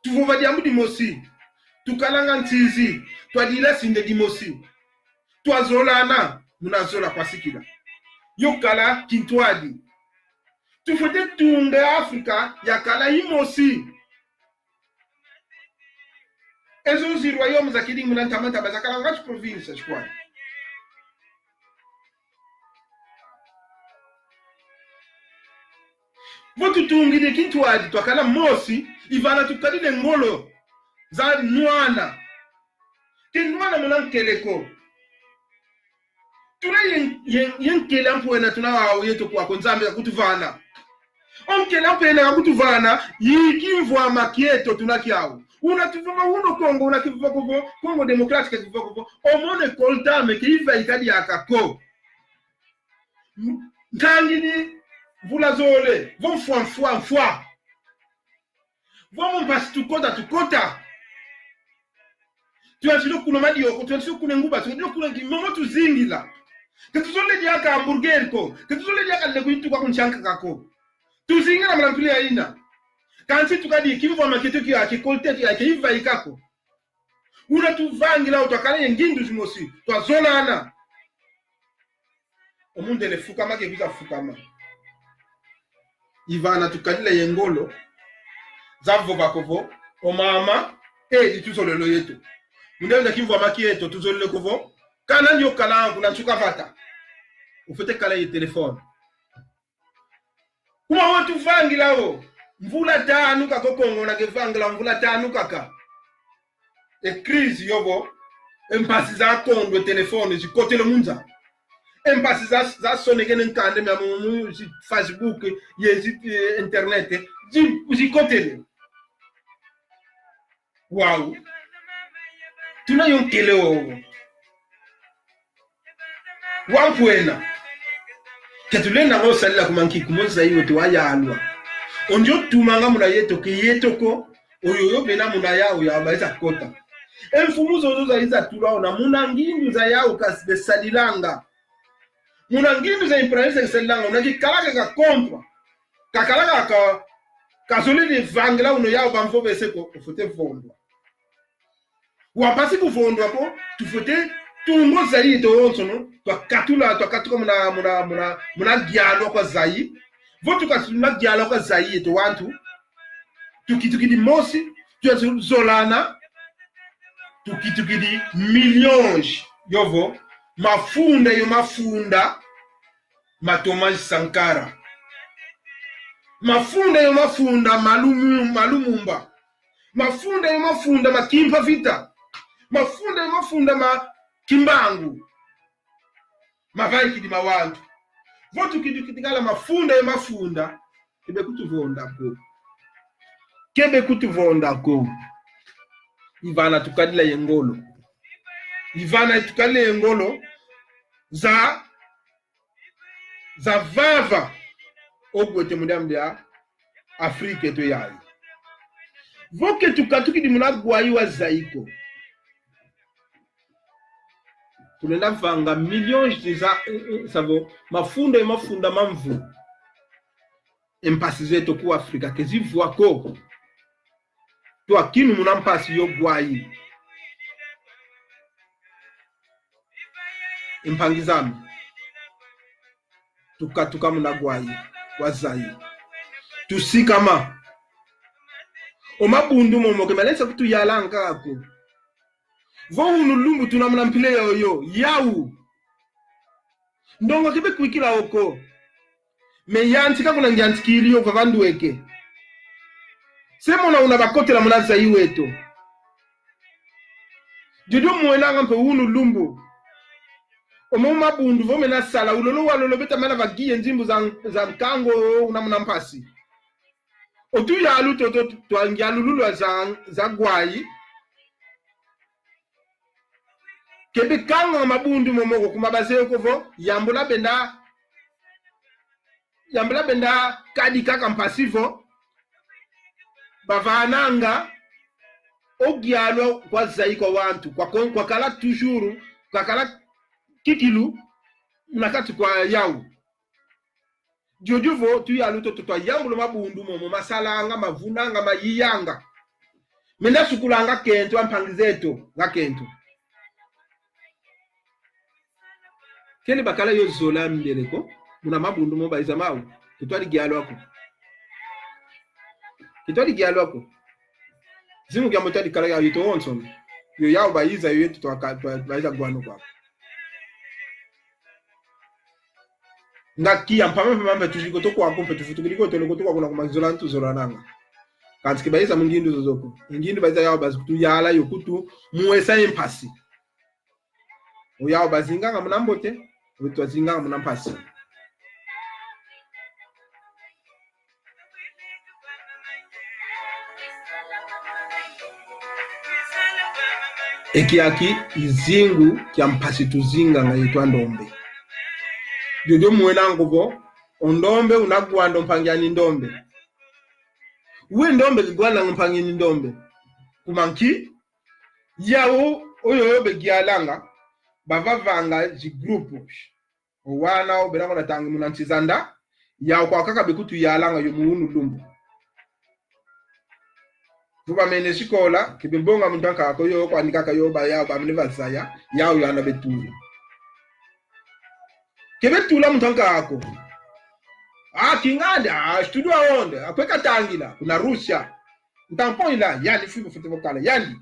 Tuvova diambu dimosi. Tukalanga nsizi. Twadila sinde dimosi. Twazolana. Muna zola kwa sikila. Yo kala kintwadi. Tufwete tunga Afrika yakala imosi. Ezo zi royaume zakidi muna ntama ntama zakalanga zi province zikwani. Vo tutungidi kintwadi twakala mosi, ivana tukadile ngolo za nwana. Ke nwana muna nkele ko. Tuna ye, ye, ye nkele ampwena tuna wau yeto kwako Nzambi kakutuvana. O nkele ampwena kakutuvana, i kimvwama kieto tuna kiau. Una tuvova uno Kongo, una kivova ko vo, Kongo Democratique kivova ko vo. Omone koltame ke iva ikadi aka ko. Ntangi ni mvula zole, vo mfwa, mfwa, mfwa. Vo mu mpasi tukota, tukota. Tuyantika kuna madioko, tuyantika kuna nguba, tuyantika kuna ki-, momo tuzingila. Ke tuzolele diaka hamburger ko, ke tuzolele diaka leku itu kwa kunsianka kako. Tuzingila muna mpila ya ina. Kansi tukadi kimvwama kieto kia, kikolte kia, ke iva ikako. Una tuvangila, twakala ye ngindu zimosi, twazolana. O mundele fukama ke kwiza fukama. Ivana tukadila ye ngolo za vova ko vo, o mama, e, i tuzolele yeto. Mundele kimvwama kieto, tuzolele ko vo, kana ndio kana kuna nsuka vata. Ufwete kala ye telefone. Kuma wa tuvangila wo. Mvula tanu kaka o Kongo una kevangila mvula tanu kaka. E crise yovo. E mpasi za kondwa e telefone zikotele mu nza. E mpasi za, zasonekene nkanda mia mu, mu zi Facebook, ye zi, eh, internet, zi, zikotele. Wau. Tuna yo nkele wowo. Wampwena. Ke tulenda ngo salila kuma nki kuma Zaïre weto wayalwa. O ndio tumanga muna yeto ke yeto ko. Oyo yo bena muna yau ya baiza kota. E mfumu zozo zaiza tulwa ona muna ngindu za yau kasi besalilanga. Muna ngindu za imperialiste besalilanga. Una kikala ke ka contre. Kakala ka, ka, kazolele vangila una yau bamvovese ko, ufwete vondwa. Wa mpasi kuvondwa ko, tufwete tunga o Zaïre yeto wonsono, twakatula, twakatuka muna, muna, muna, muna dialogue kwa Zaïre. Vo tukatula dialogue kwa Zaïre yeto wantu, tukitukidi mosi, twazolana, tukitukidi millions, yovo, mafunda yo mafunda, ma Thomas Sankara. Mafunda yo mafunda ma Lumu-, ma Lumumba. Mafunda yo mafunda ma Kimpa Vita. Mafunda yo mafunda ma Kimbangu. Mavaikidi ma wantu. Vo tukidi kitikala mafunda yo mafunda. Ke bekutuvonda ko. Ke bekutuvonda ko. Ivana tukadila ye ngolo. Ivana tukadila ye ngolo. Za Zavava ogwete mu diambu dia Afrika eto yayi. Vo ke tukatukidi muna Gwayi wa Zaiko, tulenda vanga millions de za, eh, eh, savo, mafunda ye mafunda ma mvu. E mpasi zeto ku Afrika ke zivwa ko. Twakinu muna mpasi yo Gwayi. E mpangi zame, tukatuka muna Gwayi wa Zayi. Tusikama. O mabundu momo ke malesa kutuyalanga ko. Vo unu lumbu tuna muna mpila yoyo, yau. Ndonga ke bekwikila wo ko. Me yantika kuna ngiantikili yo vava ndweke. Se mona una bakotela muna Zayi weto. Diodio mwenanga mpe unu lumbu. Omo mabundu vo mena sala, ulolo walolo beta mana vagiye nzimbu za, za nkangu una muna mpasi. O tuyalu toto twa ngialululwa za, za Gwayi. Ke bekanga mabundu momo ko kuma bazeye ko vo, yambula benda, yambula benda kadi kaka mpasi vo, bavananga o gialwa kwa Zayi kwa wantu, kwa kon-, kwakala toujours, kwakala kikilu, na kati kwa yau. Diodio vo tuyalu toto twayambula mabundu momo masalanga, mavunanga, mayiyanga. Menda sukulanga kento a mpangi zeto, nga kento. Kele bakala yo zola mindele ko, muna mabundu mo baiza mau, ke twadi gialwa ko. Ke twadi gialwa ko. Zimu kia mo twadi kala ya yeto wonso. Yo yau baiza yo yeto twa ka-, twa-, baiza gwano kwa. Nga kia mpamba mpamba mpe tuziko to kwaku mpe tufutukidi ko tole ko to kwaku na kuma zola ntu zola nanga. Kansi ke baiza mu ngindu zozo ko. Ngindu baiza yau bazi kutuyala yo kutu mwesa mpasi. Oyau bazinganga muna mbote, oyo twazinganga muna mpasi. E kiaki i zingu kia mpasi tuzinganga yeto a ndombe. Diodio mwenanga vo, o ndombe una gwanda o mpangi ani ndombe. We ndombe ke gwandanga o mpangi ani ndombe. Kuma nki, yau oyo yo begialanga, bavavanga zi grupos. O wana o bena kuna tangi muna nsi za nda, yau kwa kaka bekutuyalanga yo mu unu lumbu. Vo bamene sikola, ke bebonga muntu ankaka ko yo, kwandi kaka yo, ba yau bamene bazaya, yau yana betula. Ke betula muntu ankaka ko. Ah, kingandi, ah, studio aonde, akwe katangila, kuna Rússia. Ntampo ila, yandi fimbo fete vokala, yandi.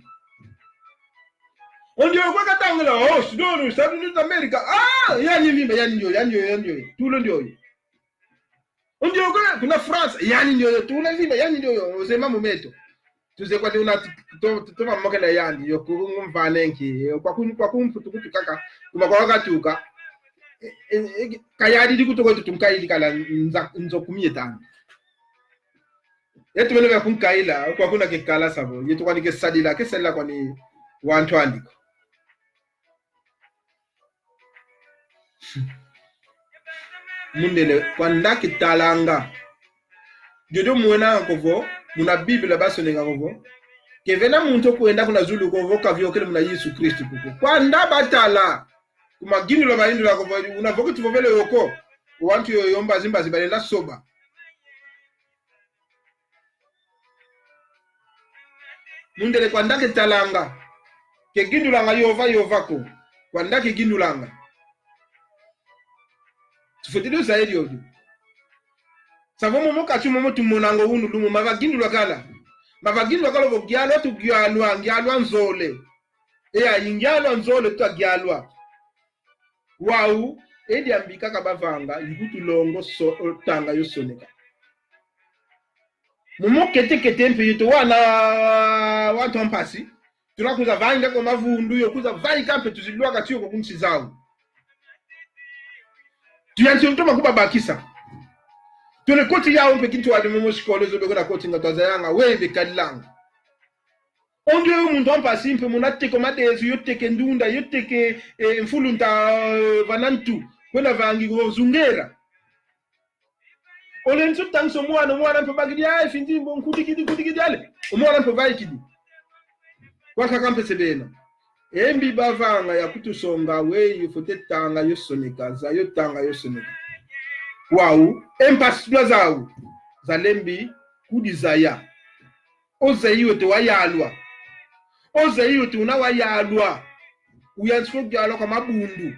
Ondi okwe katangila, oh, studio, Estados Unidos da América. Ah, yandi vimba, yandi ndioyo, yandi ndioyo, yandi ndioyo. Tula ndioyo. Ondi okwe kuna France, yandi ndioyo, tula vimba, yandi ndioyo, ozeye mambu meto. Tuzeye kwandi una tu-, tu-, tu-, tuma mokela yandi, yo kungumvanenki, yo kwa kun-, kwa kumputu kutu kaka, kuma kwa wakatuka. E, e, e, kayadi di kutu kwetu tunkaidi kala nza-, nzo kumi ye tanu. Yetu bene bia kunkaila, kwa kuna ke kala savo, yetu kwani ke sadila, ke sadila kwani wantu andi ko. Mundele, kwanda kitalanga. Diodio mwenanga ko vo, muna Biblia basoneka ko vo, ke vena muntu okwenda kuna zulu ko vo kaviokele muna Yesu Kristu kuko. Kwanda batala, kuma gindula bayindula ko vo, una vo ke tuvovele yo ko, wantu yoyo mbazi mbazi balenda soba. Mundele kwanda ketalanga. Kegindulanga yova yova ko. Kwanda kegindulanga. Tufwete dio zaya diodio. Savo momo kati momo tumonanga unu lumbu mavagindulwa kala. Mavagindulwa kala vo gialwa tugialwa, ngialwa nzole. Eya, i ngialwa nzole twagialwa. Wau, e diambi kaka bavanga, i kutulonga so-, tanga yo soneka. Momo kete kete mpe yeto wana wantu a mpasi, tuna kwiza vangi ko mavundu, yo kwiza vaika mpe tuzilwaka tiyo ko ku nsi zau. Tuyanti toma kubabakisa. Tule koti yau mpe kintu wadi momo sikole zo beko na koti nga twazayanga, we bekalilanga. Ondi oyo muntu a mpasi mpe muna teke o madezo, yo teke ndunda, yo teke, eh, mfulunta, eh, vana ntu, kwenda vangi ko zungera. Ole nsu tangisa o mwana, o mwana mpe bakidi, ai, findimbo, nkudikidi, nkudikidi, ale. O mwana mpe vaikidi. Kwa kaka mpe se bena. E mbi bavanga ya kutusonga, weyi fwete tanga yo soneka, zaya yo tanga yo soneka. Wau, e mpasi tuna zau, zalembi kudizaya. Ozeyi weto wayalwa. Ozeyi weto una wayalwa. Uyantika ogialwa kwa mabundu.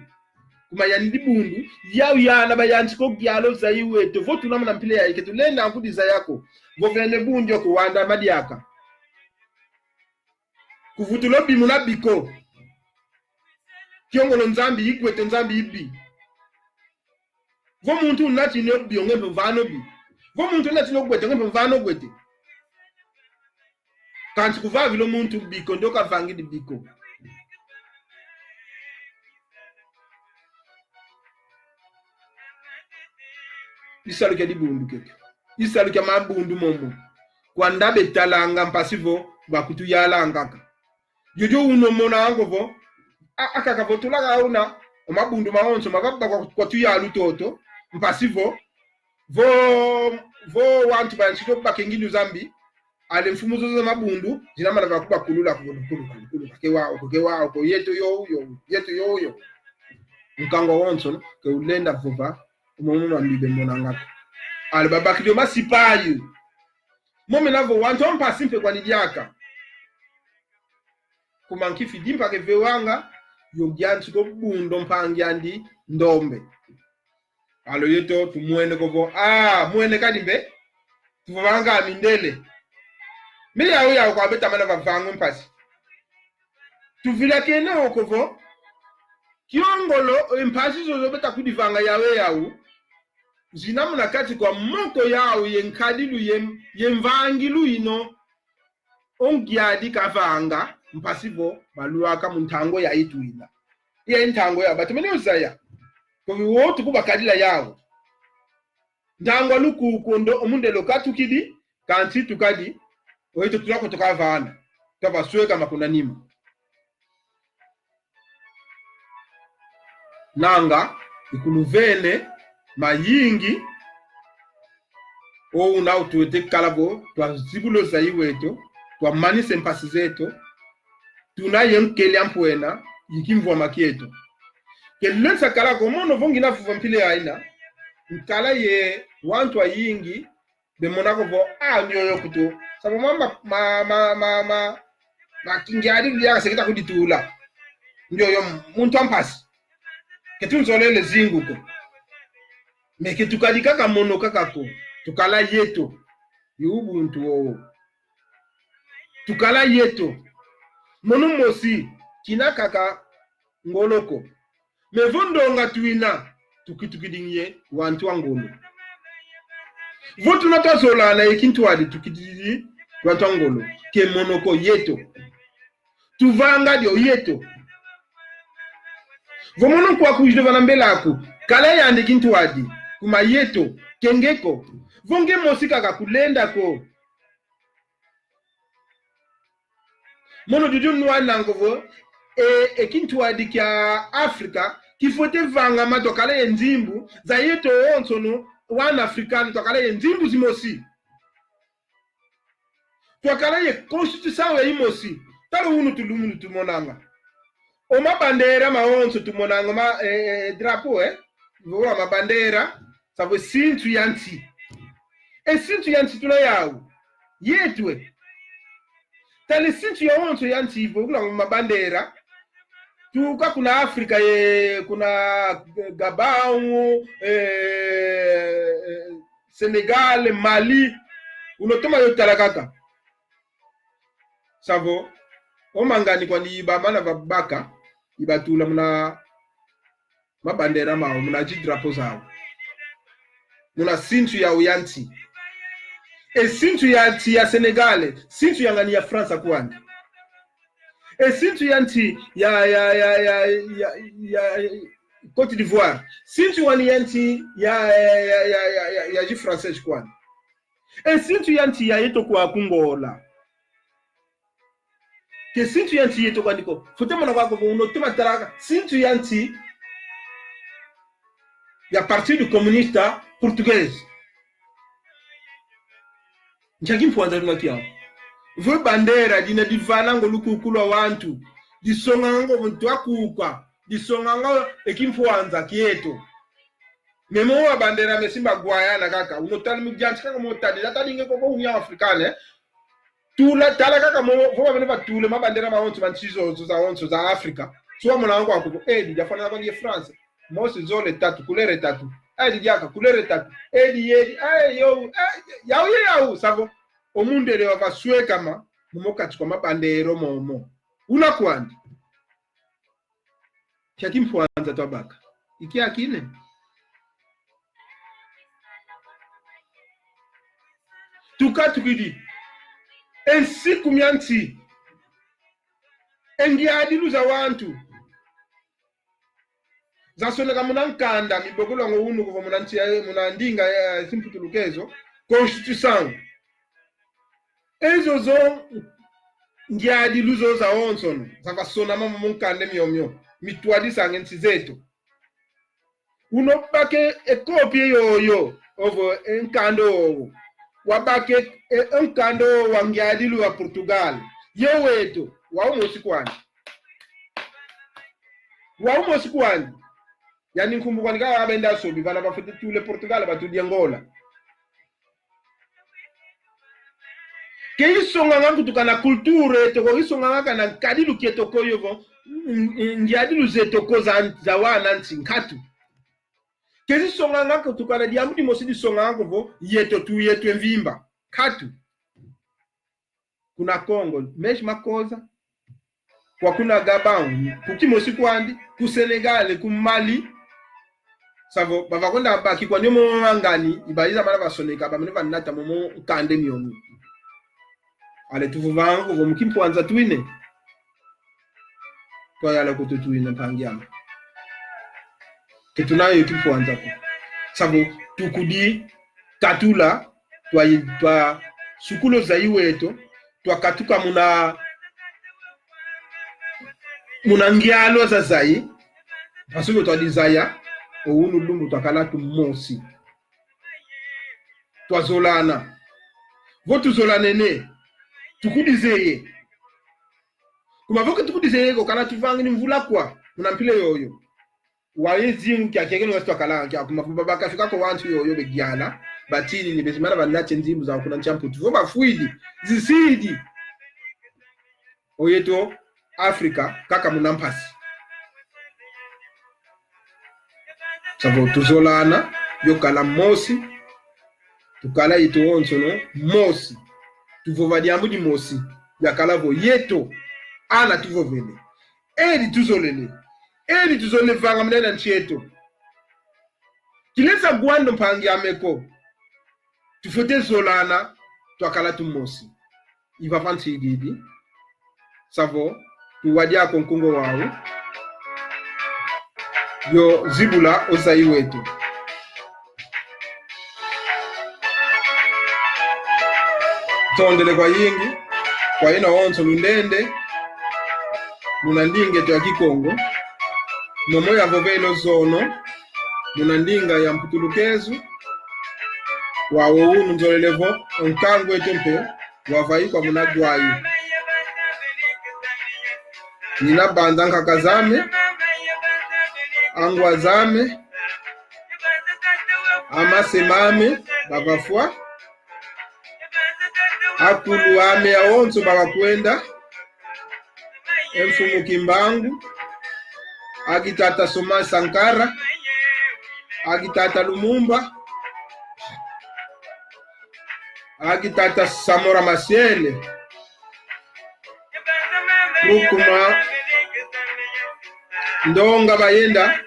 Kuma yani dibundu, yau yana bayantika ogialwa ozeyi weto. Vo tuna muna mpila yayi ke tulenda kudizaya ko. Vo vene bundu yo kuwanda madiaka. Kuvutula obi muna biko. Kiongolo Nzambi ikwete, Nzambi ibi. Vo muntu unatini obi, onge mpe mvana obi. Vo muntu unatini ogwete, onge mpe mvana ogwete. Kansi kuvavila o muntu biko, ndio kavangidi biko. I salu kia dibundu keke. I salu kia mabundu momo. Kwanda betalanga mpasi vo bakutuyalanga kaka. Yoyo uno mona ango vo, a-, akaka vo tulaga una, o mabundu mawonso mavava kwa, kwa tuyalu toto, mpasi vo, vo, vo wantu bayantika baka e ngindu za mbi, ale mfumu zozo za mabundu, zina mana va kubakulula, kukuluka, kukuluka, ke wau ko, ke wau ko, yeto yo, yo, yeto yo, yo. Nkangu wonso, ke ulenda vova, umo muna mbi bemonanga ko. Ale babakidi o masipayi. Momena vo wantu a mpasi mpe kwani diaka. Kuma nki fidimpa kevewanga, yo yantika o bunda o mpangi andi ndombe. Alo yeto tumwene ko vo, ah, mwene kadi mbe, tuvovanga mindele. Mbe yau yau kwa beta mana vavanga mpasi. Tuvilakene oko vo, kiongolo, e mpasi zozo beta kudivanga yau e yau. zina muna kati kwa moko yau ye nkadilu ye, ye mvangilu ino. O ngiadi kavanga mpasi vo balwaka mu ntangu yayi twina. Ye ntangu yau batomene uzaya. Kovi wotu kubakadila yau. Ntangu alukuku ndo o mundele okatukidi, kansi tukadi, o yeto tulako tukavana, twavasweka makuna nima. Nanga, ikuluvene, mayingi, o una utuwete kala vo, twazibula o zayi weto, twamanise mpasi zeto, tuna ye nkeli a mpwena, ye kimvwama kieto. Kelele nsakala ko mono vo ngina vova mpila yayina, nkala ye wantu ayingi, bemona ko vo, ah, ndioyo kutu. Savo ma, ma, ma, ma, ma, ma, ma kingiadi luliaka se kita kuditula. Ndioyo muntu a mpasi. Ke tunzolele zingu ko. Mais ke tukadi kaka mono kaka ko. Tukala yeto. Ye ubuntu wowo. Tukala yeto. Mono mosi, kina kaka ngolo ko. Mais vo ndonga twina, tukitukidi ye wantu a ngolo. Vo tuna twazolana ye kintwadi, tukitukidi wantu a ngolo. Ke mono ko, yeto. Tuvanga dio, yeto. Vo mono nkwaku ujile vana mbelaku, kala yandi kintwadi, kuma yeto, ke nge ko. Vo nge mosi kaka, kulenda ko. Mono didi unwana ngo vo, e, e kintwadi kia Afrika, kifwete vangama twakala ye nzimbu, za yeto wonsono, wana Afrikano, twakala ye nzimbu zimosi. Twakala ye constituição ya imosi. Tala unu tulumunu tumonanga. O mabandera mawonso tumonanga ma, e, e, drapeau, eh? Vo wa mabandera, savo sintu ya nsi. E sintu ya nsi tuna yau. Yeto e. Tala sintu yawonso ya nsi vo kuna mabandera. Tuka kuna Afrika ye, kuna Gabão, eh, eh, Senegal, Mali. Unotoma yo tala kaka. Savo, o mangani kwani ibamana vabaka, ibatula muna mabandera mau, muna zi drapeau zau. Muna sintu yau ya nsi. E sintu ya nsi ya Senegal, sintu ya ngani ya França kwani. E sintu ya nsi ya, ya, ya, ya, ya, ya Côte d'Ivoire. Sintu wani ya nsi ya, ya, ya, ya, ya, ya, ya zi Français kwani. E sintu ya nsi ya yeto kwa ku Ngola. Ke sintu ya nsi yeto kwani ko. Fwete mona kwaku vo uno tema talaka. Sintu ya nsi ya Partido Comunista Português. Nkia kimpwanza tuna kiau? Vo bandera dina divana ngo lukuku lwa wantu. Disonga ngo muntu akuka. Disonga ngo e kimpwanza kieto. Memo wa bandera mesimba Guayana kaka. Uno tali mu diansi kaka mo tali. Data dinge koko União Africana, eh? Tula, tala kaka mo, vo bamene batule mabandera mawonso, ma nsi zozo zawonso za Afrika. Suwa mona wangu akuko, eh, di diafwana kwa ye France. Mosi, zole, tatu, kulere tatu. Eh, di diaka, kulere tatu. Eh, di yedi, eh, yo, eh, yau, ye yau, savo. O mundele wavaswekama, momo kati kwa mabandera momo. Una kwandi. Kia kimpwanza twabaka. Ikiakine. Tukatukidi. E nsiku mia nsi. E ngiadilu za wantu. Zasoneka muna nkanda, mibokolwa ngo unu kuvo muna nsi ya, muna ndinga ya, ya simputulukezo. Constituição. Ezo zo ngiadilu zo zawonsono, zavasonama mu nkanda miomio, mitwadisanga e nsi zeto. Uno bake e kopia yoyo, ovo e nkanda owo. Wabake e, e nkanda owo wa ngiadilu wa Portugal. Ye weto, wau mosi kwani. Wau mosi kwani. Yani nkumbu kwani kaka abenda sobi, vana bafwete tule Portugal, batudi Angola. Ke isonganga kutu kana cultura eto ko, isonganga kana nkadilu kieto ko yovo, n-, n-, ngiadilu zeto ko za, za wana nsi nkatu. Ke isonganga kutu kana diambu dimosi disonganga ko vo, yeto tu, yeto e mvimba. Nkatu. Kuna Congo, mesma coisa. Kwa kuna Gabão, ku kimosi kwandi, ku Senegal, ku Mali. Savo, bavakondele bakikwa niomo mangani, ibayiza mana basoneka, bamene banata momo nkande miomi. Ale tuvovanga ko vo mu kimpwanza twine. Twayala kutu twine mpangi ame. Ke tunayo kimpwanza ko. Savo, tukudikatula, twa, twasukula o zayi weto, twakatuka muna, muna ngialo za zayi, mpasi vo twadizaya, o unu lumbu twakala tumosi. Twazolana. Vo tuzolanene, tukudizeye. Kuma vo ke tukudizeye ko, kana tuvangini mvula kwa, muna mpila yoyo. Waye zingu kia kiekeno wasi twakalanga kia kuma vo bakafika ko wantu yoyo begiala, batini ni bezimana banate nzimbu za kuna nsi a Mputu. Vo bafwidi, zisidi. O yeto Afrika, kaka muna mpasi. Savo tuzolana, yo kala mosi, tukala yeto wonsono mosi. Tuvova diambu dimosi, yakala vo yeto, ana tuvovele. Eli tuzolele. Eli tuzolele vanga muna nsi eto. Kilesa gwando mpangi ame ko. Tufwete zolana, twakala tumosi. Ivava nsigidi. Savo, tuwadi ako nkunga wau. Yo zibula o zayi weto. Ntondele kwayingi, kwa yeno wonso lundende, muna ndinga eto ya Kikongo, momo yavovele o zono, muna ndinga ya Mputulukezo, wau unu nzolele vo, o nkangu eto mpe, wavaikwa muna Gwayi. Ngina banza nkaka zame, angwa zame, amase mame, bavafwa, akulu ame awonso bavakwenda, e mfumu Kimbangu, aki tata Thomas Sankara, aki tata Lumumba, aki tata Samora Machel, lukuma ndonga bayenda,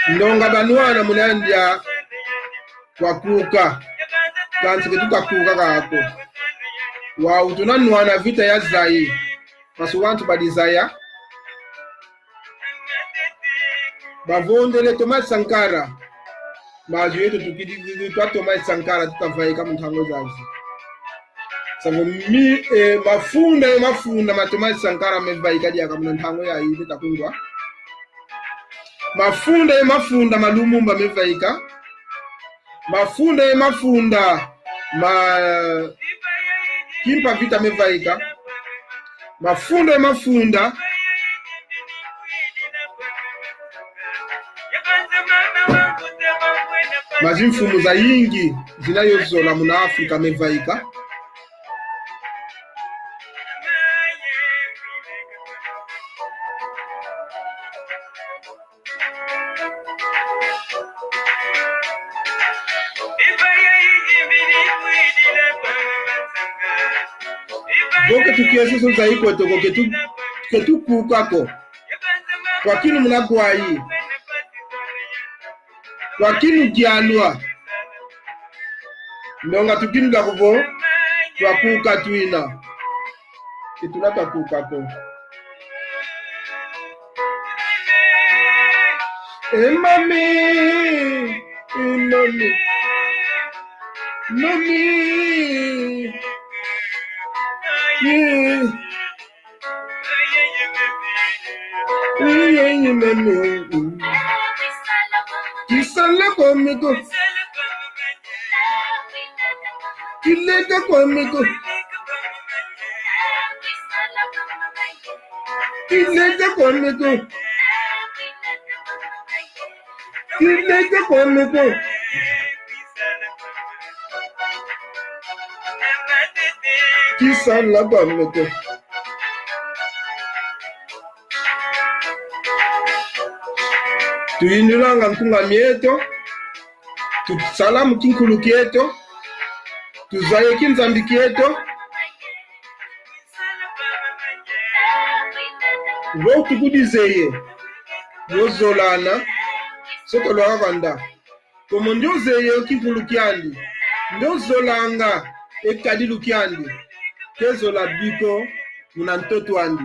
ndonga banwana muna ndia twakuka, kansi ke tutakuka kako. Wau tunanwana vita ya zayi, mpasi wantu badizaya. Bavondele Thomas Sankara. Mazu yeto tukidi twa Thomas Sankara tutavaika mu ntangu zazi. Savo mi, eh, mafunda ye mafunda ma Thomas Sankara mevaika diaka muna ntangu yayi betakungwa. Mafunda ye mafunda ma Lumumba mevaika. Mafunda ye mafunda ma Kimpa Vita mevaika. Mafunda ye mafunda ma zimfumu zayingi zina yo zola muna Afrika mevaika. Vo ke tukiesesa o zayi kweto ko, ke tu, ke tukuka ko. Twakinu muna Gwayi. Twakinu dialwa. Ndonga tukinu dakuvo, twakuka twina. Ke tuna twakuka ko. E mami, e mami, mami. Yeah. Kisala kwa meko. Kileka kwa meko. Kileka kwa meko. Kileka kwa meko. Kisala kwa meko. Tuyindulanga nkunga mieto, tusala mu kinkulu kieto, tuzaye kinzambi kieto. Vo tukudizeye, yo zolana, soko lwaka kwanda. Komo ndio zeye o kikulu kiandi, ndio zolanga e kadilu kiandi, ke zola biko muna ntoto andi.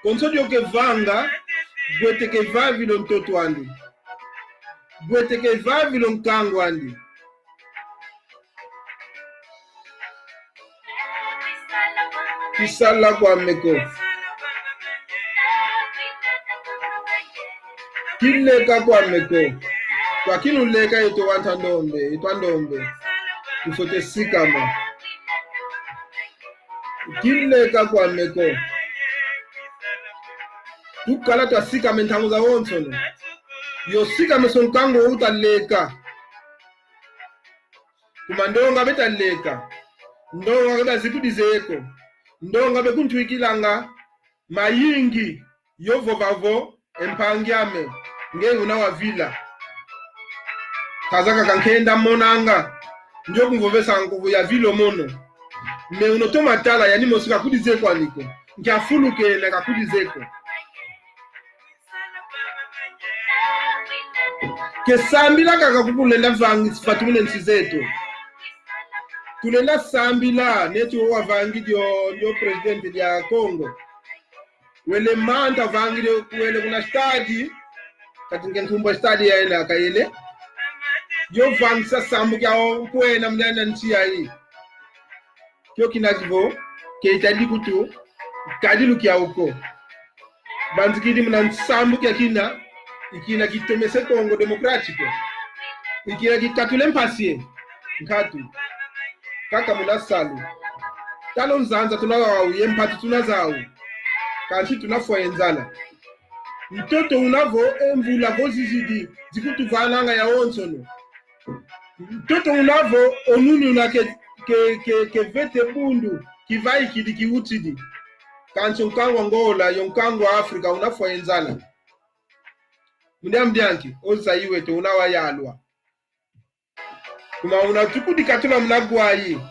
Konso dio kevanga, bwete kevavila o ntoto andi. Bwete kevavila o nkangu andi. Kisala kwame ko. Kileka kwame ko. Kwa kinuleka yeto wanta ndombe, yeto a ndombe. Tufwete sikama. Kileka kwame ko. Tukala twasikame ntangu zawonsono. Yo sikame so nkangu utaleka. Kuma ndonga betaleka. Ndonga ke bazikudizeye ko. Ndonga bekuntwikilanga mayingi yo vova vo, e mpangi ame, nge una wavila. Kazakaka nkenda monanga. Ndio kunvovesa nkuvu yavila o mono. Me uno toma tala yani mosi kakudize kwani ko. Nkia fulu kena kakudize ko. Ke sambila kaka kukulenda vangi sifatumine nsi zeto. Tulenda sambila neti wo wavangidi o, ndio presidente dia Congo. Wele manta vangidi, wele kuna stade. Kati nge nkumbu stade ya ena kayele. Yo vangisa sambu kia o nkwena mnyanya nsi yayi. Kio kina kivo, ke itadi kutu, kadilu kia uko. Banzikidi muna nsambu kia kina, i kina kitomese Congo Democrático. I kina kikatule mpasi ye, nkatu. Kaka muna salu. Tala o nzanza tuna wau, ye mpatu tuna zau. Kansi tunafwa ye nzala. Ntoto una vo, e mvula vo zizidi, zikutuvananga yawonsono. Ntoto una vo, o nuni una ke, ke, ke, kevete bundu, kivaikidi kiutidi. Kansi o nkangu wa Angola, yo nkangu wa Afrika, unafwa ye nzala. Mu diambu dia nki, o zayi weto una wayalwa. Kuma una tukudikatula muna gwayi,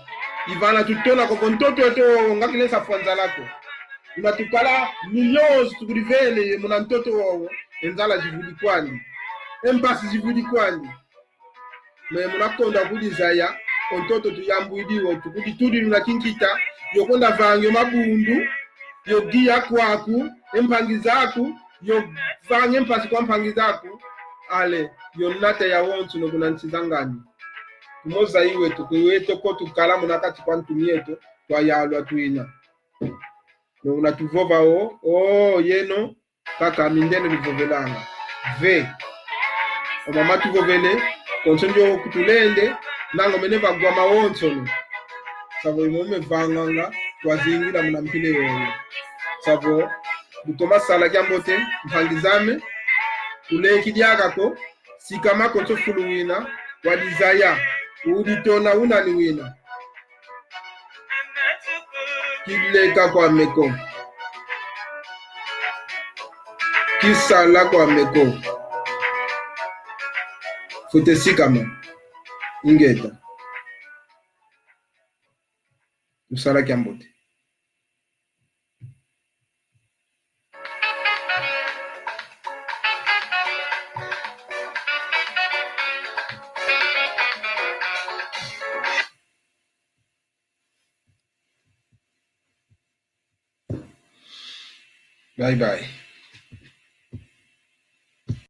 i vana tutona ko vo ntoto eto nga kilensa fwa nzala ko. Una tukala milhões tukudivele ye muna ntoto wowo, e nzala zivwidi kwandi. E mpasi zivwidi kwandi. Me muna konda kudizaya, o ntoto tuyambwidi wo, tukuditudi muna kinkita, yo konda vanga o mabundu, yo giya kwaku, e mpangi zaku, yo vanga e mpasi kwa mpangi zaku, ale, yo nata yawonsono kuna nsi za ngani. Kuma o zayi weto, kwe weto ko tukala muna kati kwa ntu mieto, twayalwa twina. Nuna tuvova o, o, yeno, kaka mindele luvovelanga. Ve. O mama tuvovele, konso ndio kutulende, nanga mene vagwa mawonsono. Savo imo mevanganga, twazingila muna mpila yoyo. Savo, lutoma sala kiambote, mpangi zame, tuleki diaka ko, sikama konso fulu wina, wadizaya, uditona unani wina. Kileka kwame ko. Kisala kwame ko. Fwete sikama. Ingeta. Tusala kiambote. Bye bye.